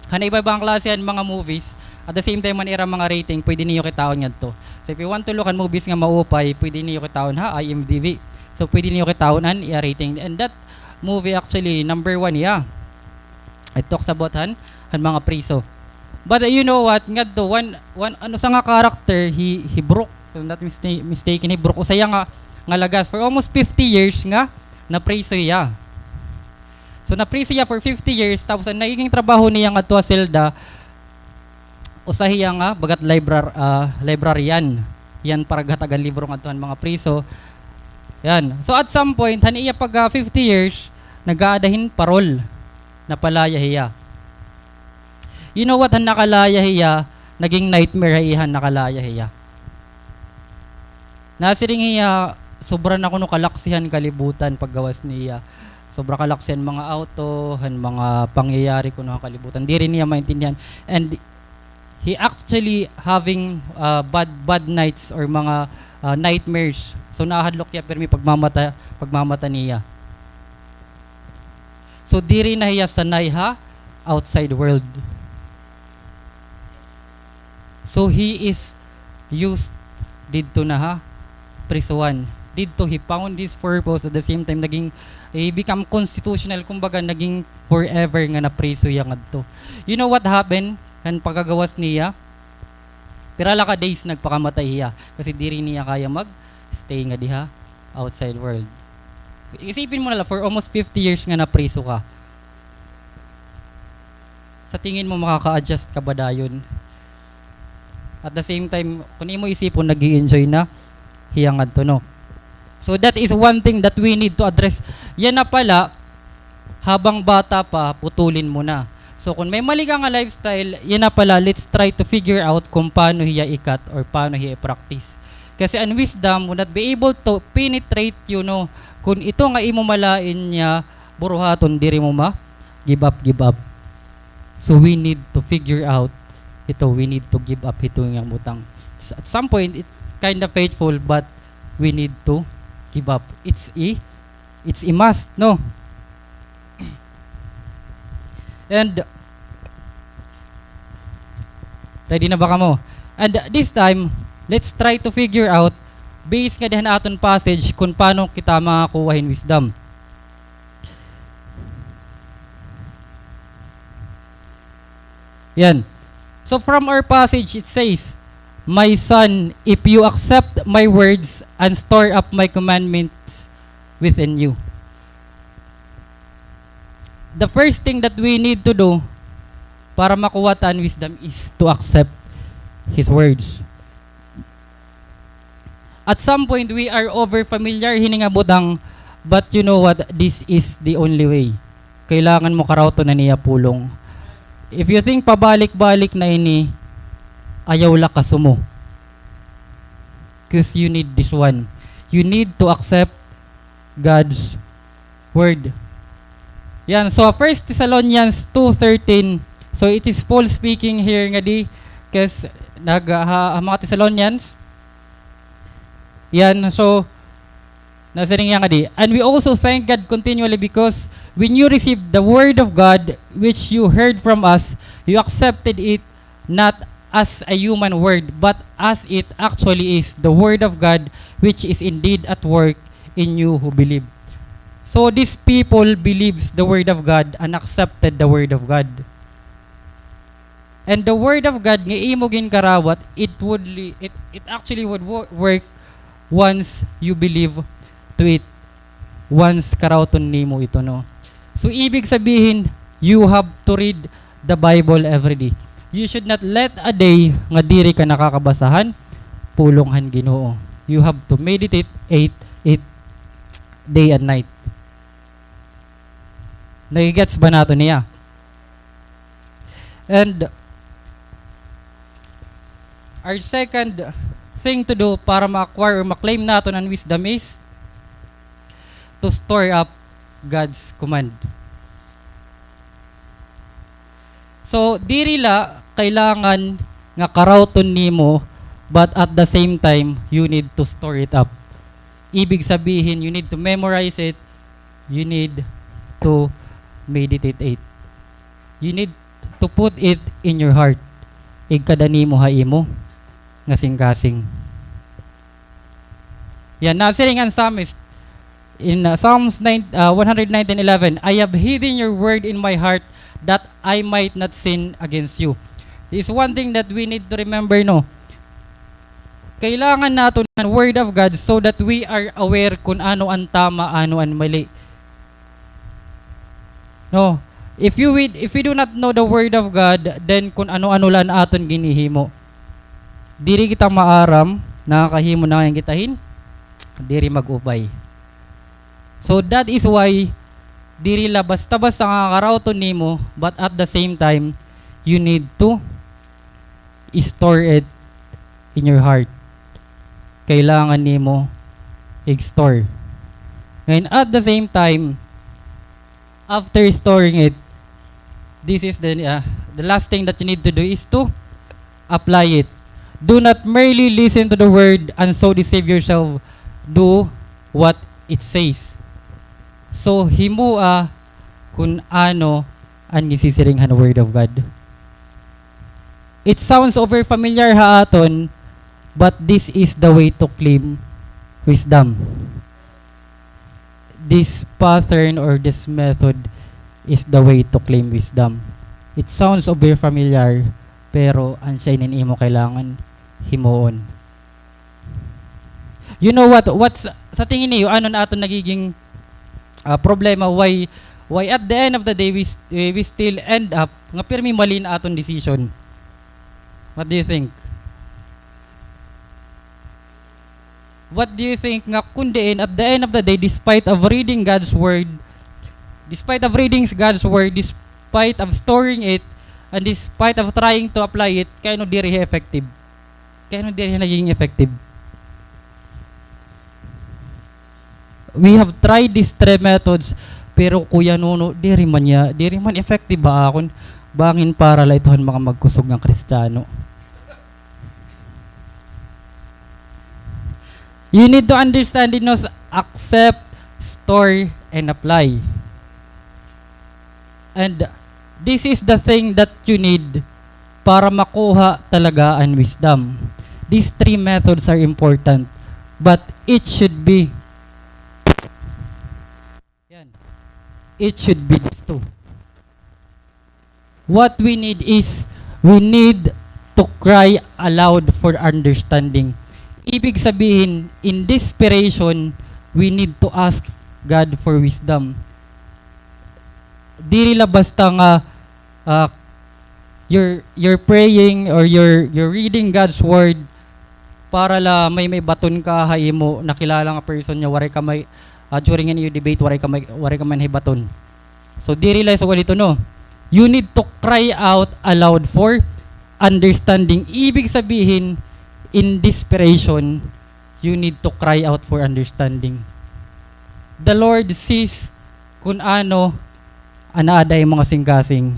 han iba-iba nga klase han mga movies, at the same time, an ira mga rating, pwede niyo kitaon ngadto. So if you want to look han movies nga maupay, pwede niyo kitaon ha I M D B. So pwede niyo kitaon an iya rating. And that movie actually number one, yeah. It talks about han, han mga priso. But, uh, you know what? Ngadto, one, one, an usa nga character, hi, hi Brook. If I'm not mista-, mistaken, hi Brook. Usa hiya nga, nga lagas. For almost fifty years nga, napriso hiya. So, napriso hiya for fifty years. Tapos, an nagiging trabaho niya ngadto ha selda, usa hiya nga bagat librar-, ah, librarian. Yana paraghatagan libro ngadto han mga priso. Yana. So, at some point, han iya pag, ah, fifty years, nag-aada hin parol. Napalaya hiya. You know what, han nakalaya hiya, naging nightmare ha iya han nakalaya hiya. Nasiring hiya, sobra na kuno kalaksi han kalibutan paggawas niya. Sobra kalaksi han mga awto, han mga pangyayari kuno ha kalibutan. Diri niya maintindihan. And he actually having, uh, bad, bad nights or mga, uh, nightmares. So, nahadlok hiya pirmi pagmamata, pagmamata niya. So, diri na hiya sanay ha outside world. So, he is used didto na ha prisuhan. Didto, he found his purpose. At the same time, naging, he become constitutional. Kumbaga, naging forever nga napriso hiya ngadto. You know what happened? Han pagkagawas niya, pira la ka days nagpakamatay hiya kasi diri niya kaya mag-stay ngadi ha outside world. Isipin mo na la, for almost fifty years nga napriso ka. Sa tingin mo, makaka-adjust ka ba dayon? At the same time, kun imo isipon, nag-e-enjoy na hiya ngadto, no? So that is one thing that we need to address. Yana pala, habang bata pa, putulin mo na. So, kun may mali ka nga lifestyle, yana pala, let's try to figure out kung paano hiya i-cut or paano hiya i-practice. Kasi an wisdom will not be able to penetrate you, no? Kun ito nga imo malain nga buruhaton, diri mo ma-give up, give up. So, we need to figure out ito, we need to give up hito nga butang. S-, at some point, it kinda painful, but we need to give up. It's a, it's a must, no? And, ready na ba kamo? And this time, let's try to figure out, based ngadi han aton passage, kun paano kita makakuha hin wisdom. Yan. So from our passage, it says, "My son, if you accept my words and store up my commandments within you." The first thing that we need to do para makuha ta an wisdom is to accept His words. At some point, we are over familiar hini nga butang, but you know what? This is the only way. Kailangan mo karawton an iya pulong. If you think pabalik-balik na ini, ayaw la kasumo. 'Cause you need this one. You need to accept God's word. Yan, so First Thessalonians two thirteen. So it is Paul speaking here ngadi, 'cause nag-, ha, ha mga Thessalonians. Yan, so nasiring hiya ngadi, "And we also thank God continually because When you received the word of God, which you heard from us, you accepted it not as a human word, but as it actually is, the word of God, which is indeed at work in you who believe. So these people believes the word of God and accepted the word of God. And the word of God nga imo ginkarawat, it would li-, it, it actually would wo-, work once you believe to it. Once karawton nimo ito, no? So, ibig sabihin, you have to read the Bible every day. You should not let a day nga diri ka nakakabasa han pulong han Ginoo. You have to meditate it, it day and night. Nagigets ba nato niya? And our second thing to do para ma-acquire or ma-claim naton an wisdom is to store up God's command. So, diri la kailangan nga karawton nimo, but at the same time, you need to store it up. Ibig sabihin, you need to memorize it, you need to meditate it. You need to put it in your heart. Igkada nimo ha imo nga singkasing. Yan, nasiring an psalmist in, uh, Psalms nine, uh, one hundred nineteen eleven, "I have hidden your word in my heart that I might not sin against you." This is one thing that we need to remember, no? Kailangan naton an Word of God so that we are aware kun ano an tama, ano an mali. No? If you wi-, if we do not know the Word of God, then kun ano-ano la an aton ginhihimo. Diri kita maaram, nakakahimo na ngay-an kita hin diri mag-upay. So that is why diri la basta-basta nga karawton nimo, but at the same time, you need to store it in your heart. Kailangan nimo i-store. Ngayon, at the same time, after storing it, this is the, uh, the last thing that you need to do is to apply it. Do not merely listen to the word and so deceive yourself. Do what it says. So, himoa kun ano an gisisiring han Word of God. It sounds over familiar ha aton, but this is the way to claim wisdom. This pattern or this method is the way to claim wisdom. It sounds over familiar, pero asya ini an imo kailangan himuon. You know what? What's, sa tingin niyo, ano na aton nagiging, ah, problema? Why, why at the end of the day, we st-, we still end up nga pirmi mali na aton decision? What do you think? What do you think nga kun diin, at the end of the day, despite of reading God's word, despite of reading God's word, despite of storing it, and despite of trying to apply it, kay ano diri effective? Kay ano diri nagiging effective? We have tried these three methods, pero Kuya Nuno, diri man niya, diri man effective ha akon. Bangin para la ito han mga magkusog nga Kristiyano. You need to understand it, no, accept, store, and apply. And this is the thing that you need para makuha talaga an wisdom. These three methods are important, but it should be, yan, it should be these two. What we need is, we need to cry aloud for understanding. Ibig sabihin, in desperation, we need to ask God for wisdom. Diri la basta nga, ah, you're, you're praying or you're, you're reading God's word para la may, may baton ka ha imo nakilala nga person nga waray ka may, ah, during an iyo debate, waray ka may, waray ka man hibaton. So, diri la sugad ito, no? You need to cry out aloud for understanding. Ibig sabihin, in desperation, you need to cry out for understanding. The Lord sees kun ano an aada ha imo nga singkasing.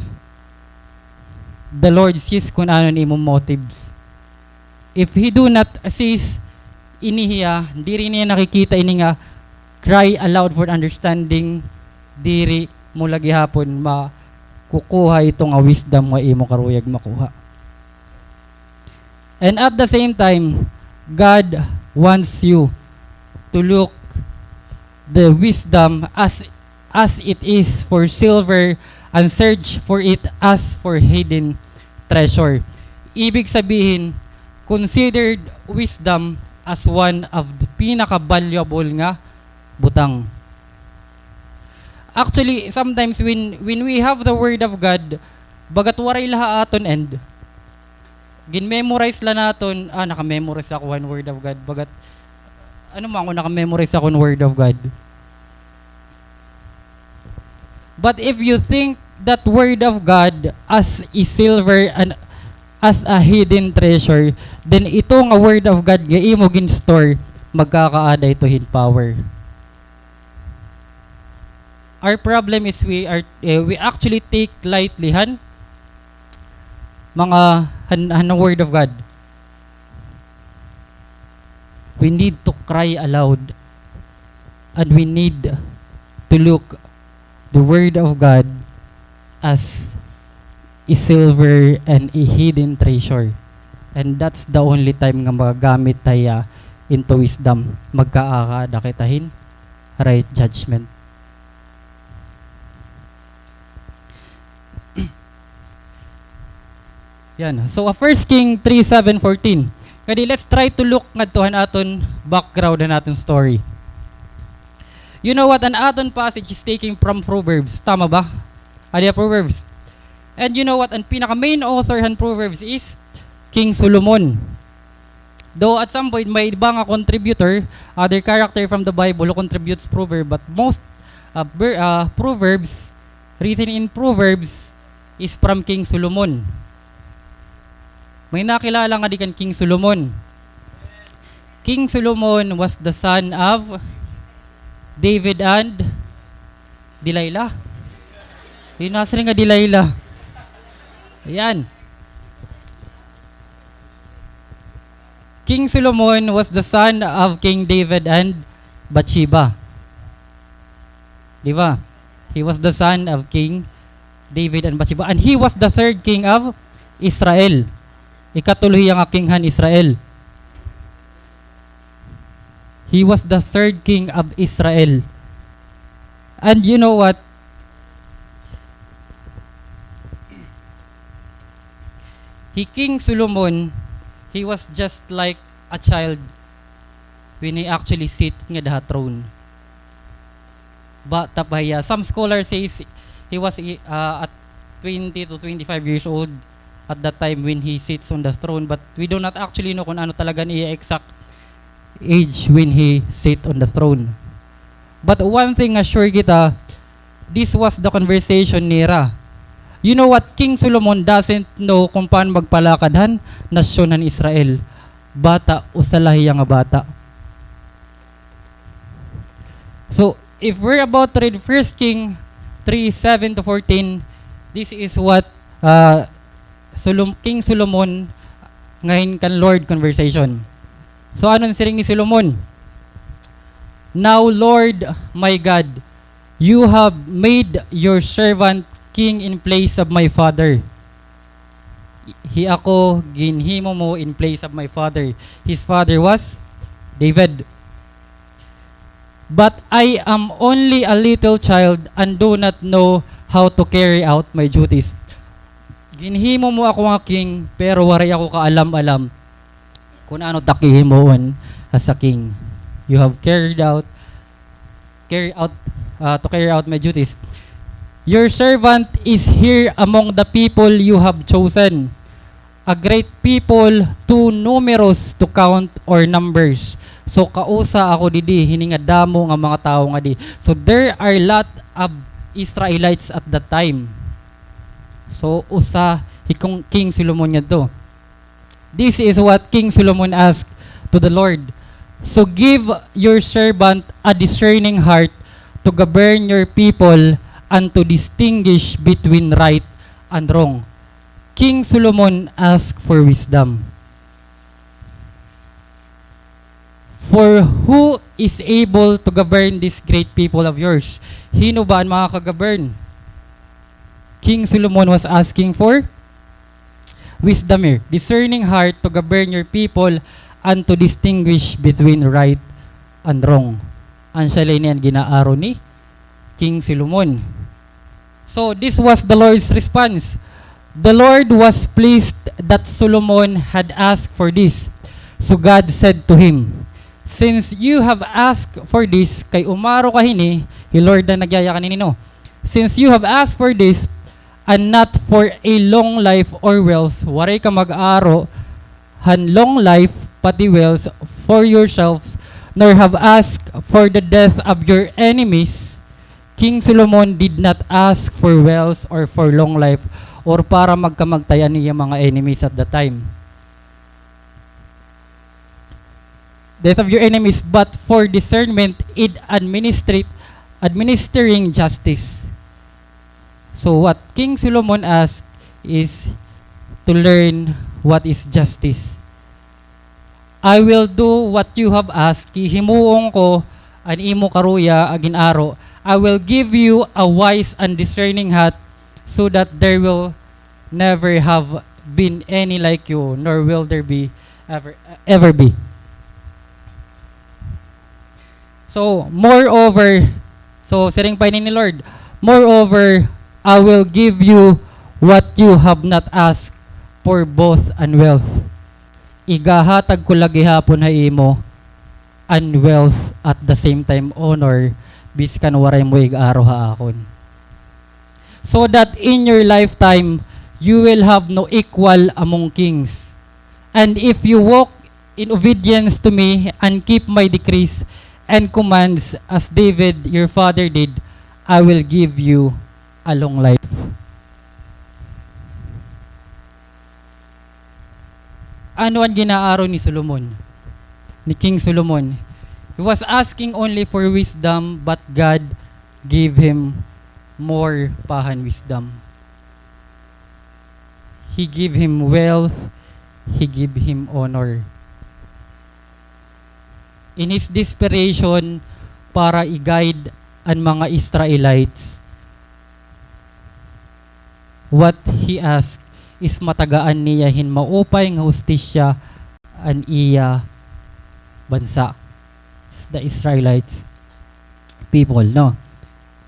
The Lord sees kun ano an imo motives. If He do not sees ini hiya, diri niya nakikita ini nga cry aloud for understanding, diri mo la gihapon makukuha ito nga wisdom nga imo karuyag makuha. And at the same time, God wants you to look the wisdom as, as it is for silver, and search for it as for hidden treasure. Ibig sabihin, considered wisdom as one of the pinaka-valuable nga butang. Actually, sometimes when, when we have the Word of God, bagat waray la ha aton end, gin-memorize la naton, ah, naka-memorize ako han Word of God, bagat, ano man ako, naka-memorize ako han Word of God. But if you think that Word of God as a silver and as a hidden treasure, then ito nga Word of God nga imo gin-store, magkakaada ito hin power. Our problem is we are, eh, we actually take lightly han mga han, han Word of God. We need to cry aloud, and we need to look the Word of God as a silver and a hidden treasure. And that's the only time nga magagamit ta hiya into wisdom. Magkaakaada kita hin right judgment. Yan. So, ah, First King three seven fourteen. Kadi, let's try to look ngadto han aton background, han aton story. You know what? An aton passage is taking from Proverbs. Tama ba? Adi ha Proverbs. And you know what? An pinaka-main author han Proverbs is King Solomon. Though at some point, may iba nga contributor, other character from the Bible who contributes proverb, but most, uh, ver-, uh, proverbs written in Proverbs is from King Solomon. May nakilala ngadi kan King Solomon? King Solomon was the son of David and Delilah. Yun, nasiring nga Delilah. Ayan. King Solomon was the son of King David and Bathsheba. Di ba? He was the son of King David and Bathsheba. And he was the third king of Israel. Ikatulo hiya nga king han Israel. He was the third king of Israel. And you know what? Hi King Solomon, he was just like a child when he actually sit ngada ha throne. Bata pa hiya. Some scholars says he was, uh, at twenty to twenty-five years old at that time when he sits on the throne, but we do not actually know kung ano talaga an iya exact age when he sit on the throne. But one thing nga sure kita, this was the conversation nira. You know what? King Solomon doesn't know kung paano magpalakad han nasyon han Israel. Bata, usa la hiya nga bata. So, if we're about to read First King three seven to fourteen, this is what, uh, Solom-, King Solomon ngahin kan Lord conversation. So, ano an siring ni Solomon? "Now, Lord my God, you have made your servant king in place of my father." Hi ako, ginhimo mo in place of my father. His father was David. "But I am only a little child and do not know how to carry out my duties." Ginhimo mo ako nga king, pero waray ako kaalam-alam kun ano it ak hihimuon as a king. You have carried out, carry out, uh, to carry out my duties. Your servant is here among the people you have chosen, a great people too numerous to count or numbers. So, kausa ako didi hini nga damo nga mga tawo ngadi. So, there are lot of Israelites at that time. So, usa hi King Solomon ngadto. This is what King Solomon asked to the Lord. "So give your servant a discerning heart to govern your people and to distinguish between right and wrong." King Solomon asked for wisdom. "For who is able to govern this great people of yours?" Hin-o ba an makaka-govern? King Solomon was asking for wisdom here, discerning heart to govern your people and to distinguish between right and wrong. An siya la ini an ginaaro ni King Solomon. So this was the Lord's response. The Lord was pleased that Solomon had asked for this. So God said to him, "Since you have asked for this," kay umaro ka hini, hi Lord na nagyayakan hini, no? "Since you have asked for this, and not for a long life or wealth," waray ka mag-aro han long life, pati wealth, "for yourselves, nor have asked for the death of your enemies." King Solomon did not ask for wealth or for long life or para magkamagtay an iya mga enemies at the time. Death of your enemies, but for discernment in administrate, administering justice. So what King Solomon asked is to learn what is justice. "I will do what you have asked," hihimuon ko an imo karuya nga gin-aro. "I will give you a wise and discerning heart, so that there will never have been any like you, nor will there be ever, ever be." So, moreover, so siring pa ini ni Lord, "Moreover, I will give you what you have not asked for both and wealth." Igahatag ko la gihapon ha imo an wealth, at the same time honor, biskan waray mo ig-aro ha akon. "So that in your lifetime, you will have no equal among kings. And if you walk in obedience to me and keep my decrees and commands as David your father did, I will give you a long life." Ano an ginaaro ni Solomon, ni King Solomon? He was asking only for wisdom, but God gave him more pa han wisdom. He gave him wealth, he gave him honor. In his desperation para i-guide an mga Israelites, what he asked is matagaan niya hin maupay nga hustisya an iya bansa, the Israelites people, no?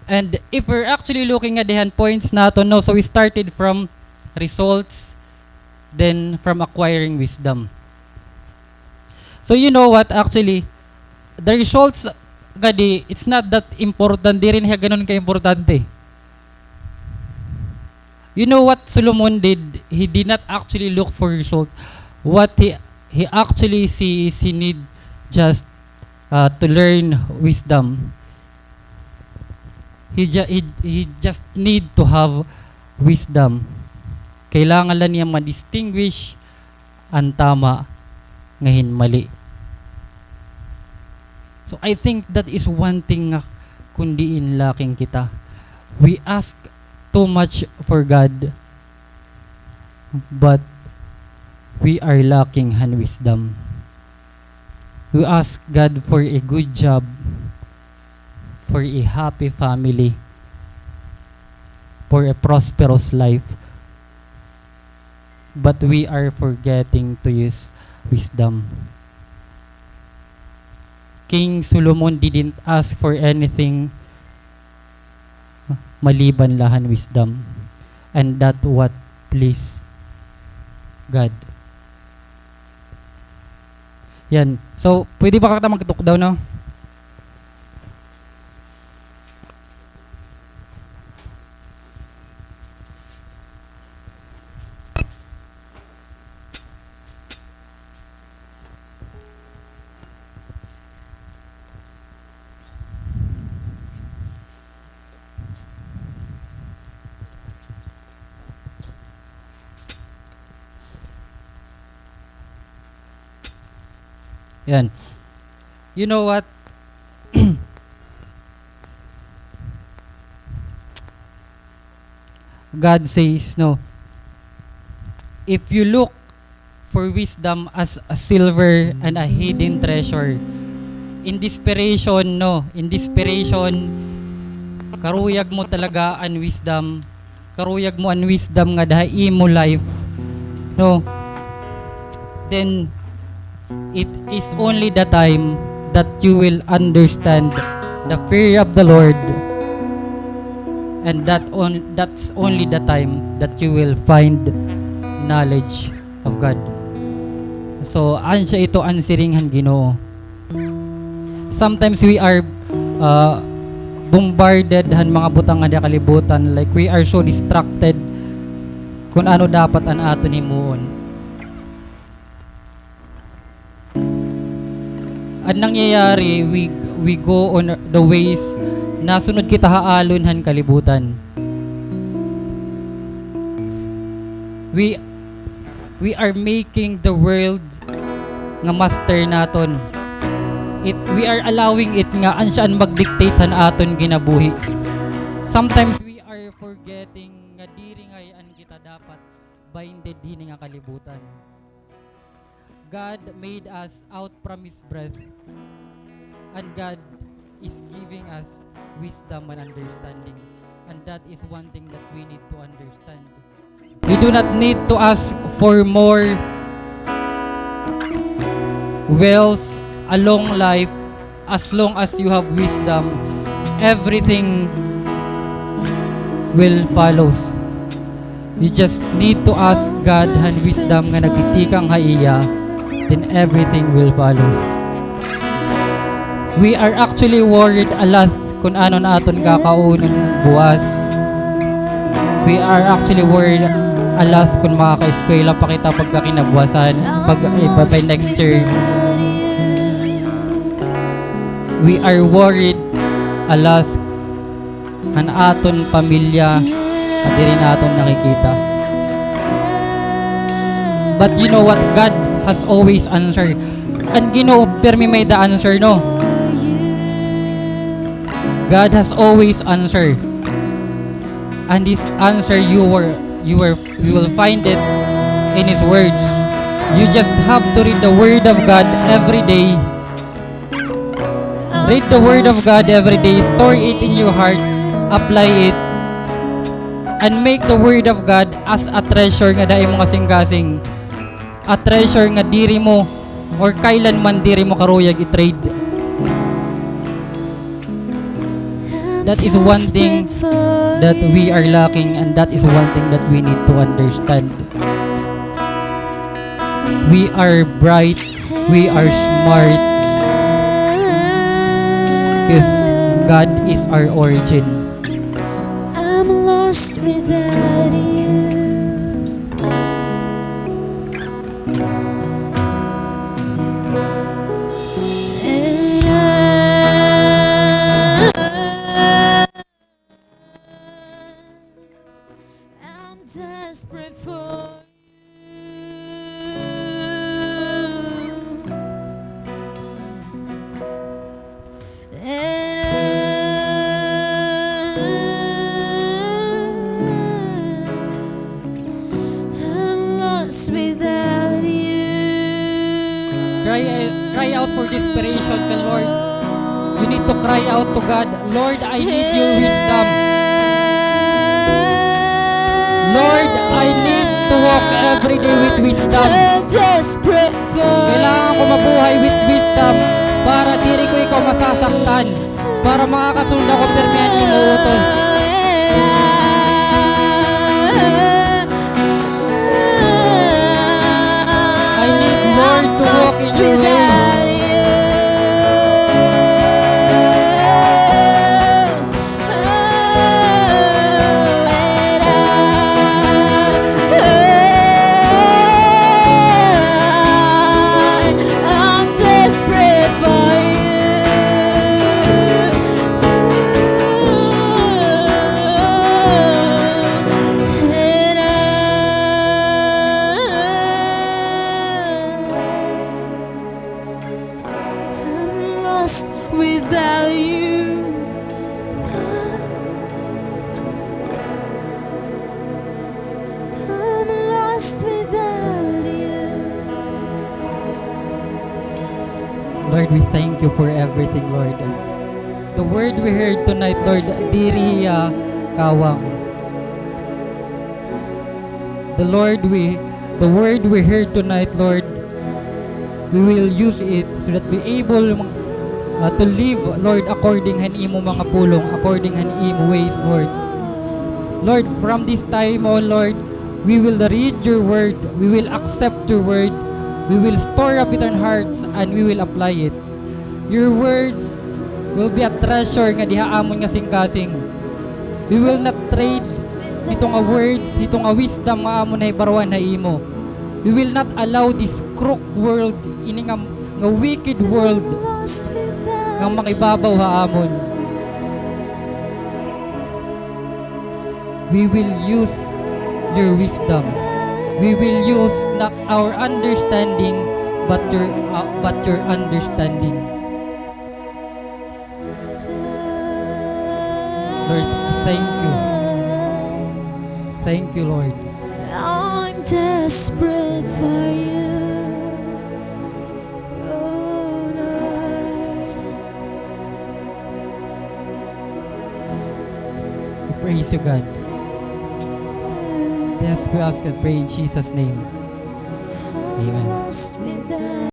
And if we're actually looking at the hand points naton, no, so we started from results, then from acquiring wisdom. So you know what, actually, the results gadi, it's not that important, diri na hiya ganun ka-importante. You know what Solomon did? He did not actually look for result. What he, he actually see is he need just, uh, to learn wisdom. He ju-, he, he just need to have wisdom. Kailangan la niya ma-distinguish an tama nga hin mali. So I think that is one thing nga kon diin lacking kita. We ask too much for God, but we are lacking han wisdom. We ask God for a good job, for a happy family, for a prosperous life, but we are forgetting to use wisdom. King Solomon didn't ask for anything maliban la han wisdom. And that what please God. Yan. So, pwede ba kita magtukdaw, no? Yan. You know what? God says, no, if you look for wisdom as a silver and a hidden treasure, in desperation, no, in desperation, karuyag mo talaga an wisdom, karuyag mo an wisdom ngada ha imo life, no? Then, it is only the time that you will understand the fear of the Lord, and that on-, that's only the time that you will find knowledge of God. So, asya ito an siring han Ginoo. Sometimes we are, uh, bombarded han mga butang nga dida ha kalibutan, like, we are so distracted kun ano dapat an aton himuon. An nangyayari, we, we go on the ways, nasunod kita ha alon han kalibutan. We, we are making the world nga master naton. It, we are allowing it nga asya an mag-dictate han aton ginabuhi. Sometimes we are forgetting nga diri ngay-an kita dapat binded hini nga kalibutan. God made us out from His breath, and God is giving us wisdom and understanding, and that is one thing that we need to understand. You do not need to ask for more wealth, a long life, as long as you have wisdom, everything will follows. You just need to ask God han wisdom nga nagtitikang ha iya, then everything will follows. We are actually worried a lot kun ano an aton kakaunon buwas. We are actually worried a lot kun makakaeskwela pa kita pagkakinabuwasan, pag, eh, by, by next year. We are worried a lot han aton pamilya nga diri naton nakikita. But you know what? God has always answer. An Ginoo pirmi may the answer, no? God has always answer. And His answer, you were, you were, you will find it in His words. You just have to read the Word of God every day. Read the Word of God every day. Store it in your heart. Apply it. And make the Word of God as a treasure ngada ha imo kasingkasing. A treasure nga diri mo or kailanman diri mo karuyag i-trade. That is one thing that we are lacking, and that is one thing that we need to understand. We are bright, we are smart, 'cause God is our origin. I'm lost without you. And I, I'm desperate for you. And I, I'm lost without you. Cry, cry out for desperation ka Lord. You need to cry out to God. Lord, I need your wisdom. Lord, I need to walk every day with wisdom. I'm desperate for you. Kailangan ko mabuhay with wisdom para diri ko ikaw masasaktan, para makakasunod ako pirmi han imo utos. I need, Lord, to walk in your ways. I'm desperate for you. And I, I'm lost without you. I'm lost without you. Lord, we thank you for everything, Lord. The word we heard tonight, Lord, diri hiya kawang. The Lord, we, the word we heard tonight, Lord, we will use it so that we able, uh, to live, Lord, according han imo mga pulong, according han imo ways, Lord. Lord, from this time on, Lord, we will read your word, we will accept your word, we will store up it in our hearts, and we will apply it. Your words will be a treasure nga diha amon nga singkasing. We will not trade hito nga words, hito nga wisdom nga amon nahibaruan ha imo. We will not allow this crook world, ini nga, nga wicked world, nga mangibabaw ha amon. We will use your wisdom. We will use not our understanding, but your, uh, but your understanding. Lord, thank you. Thank you, Lord. I'm desperate for you, oh Lord. We praise you, God. This we ask and pray in Jesus' name. Amen. Lost without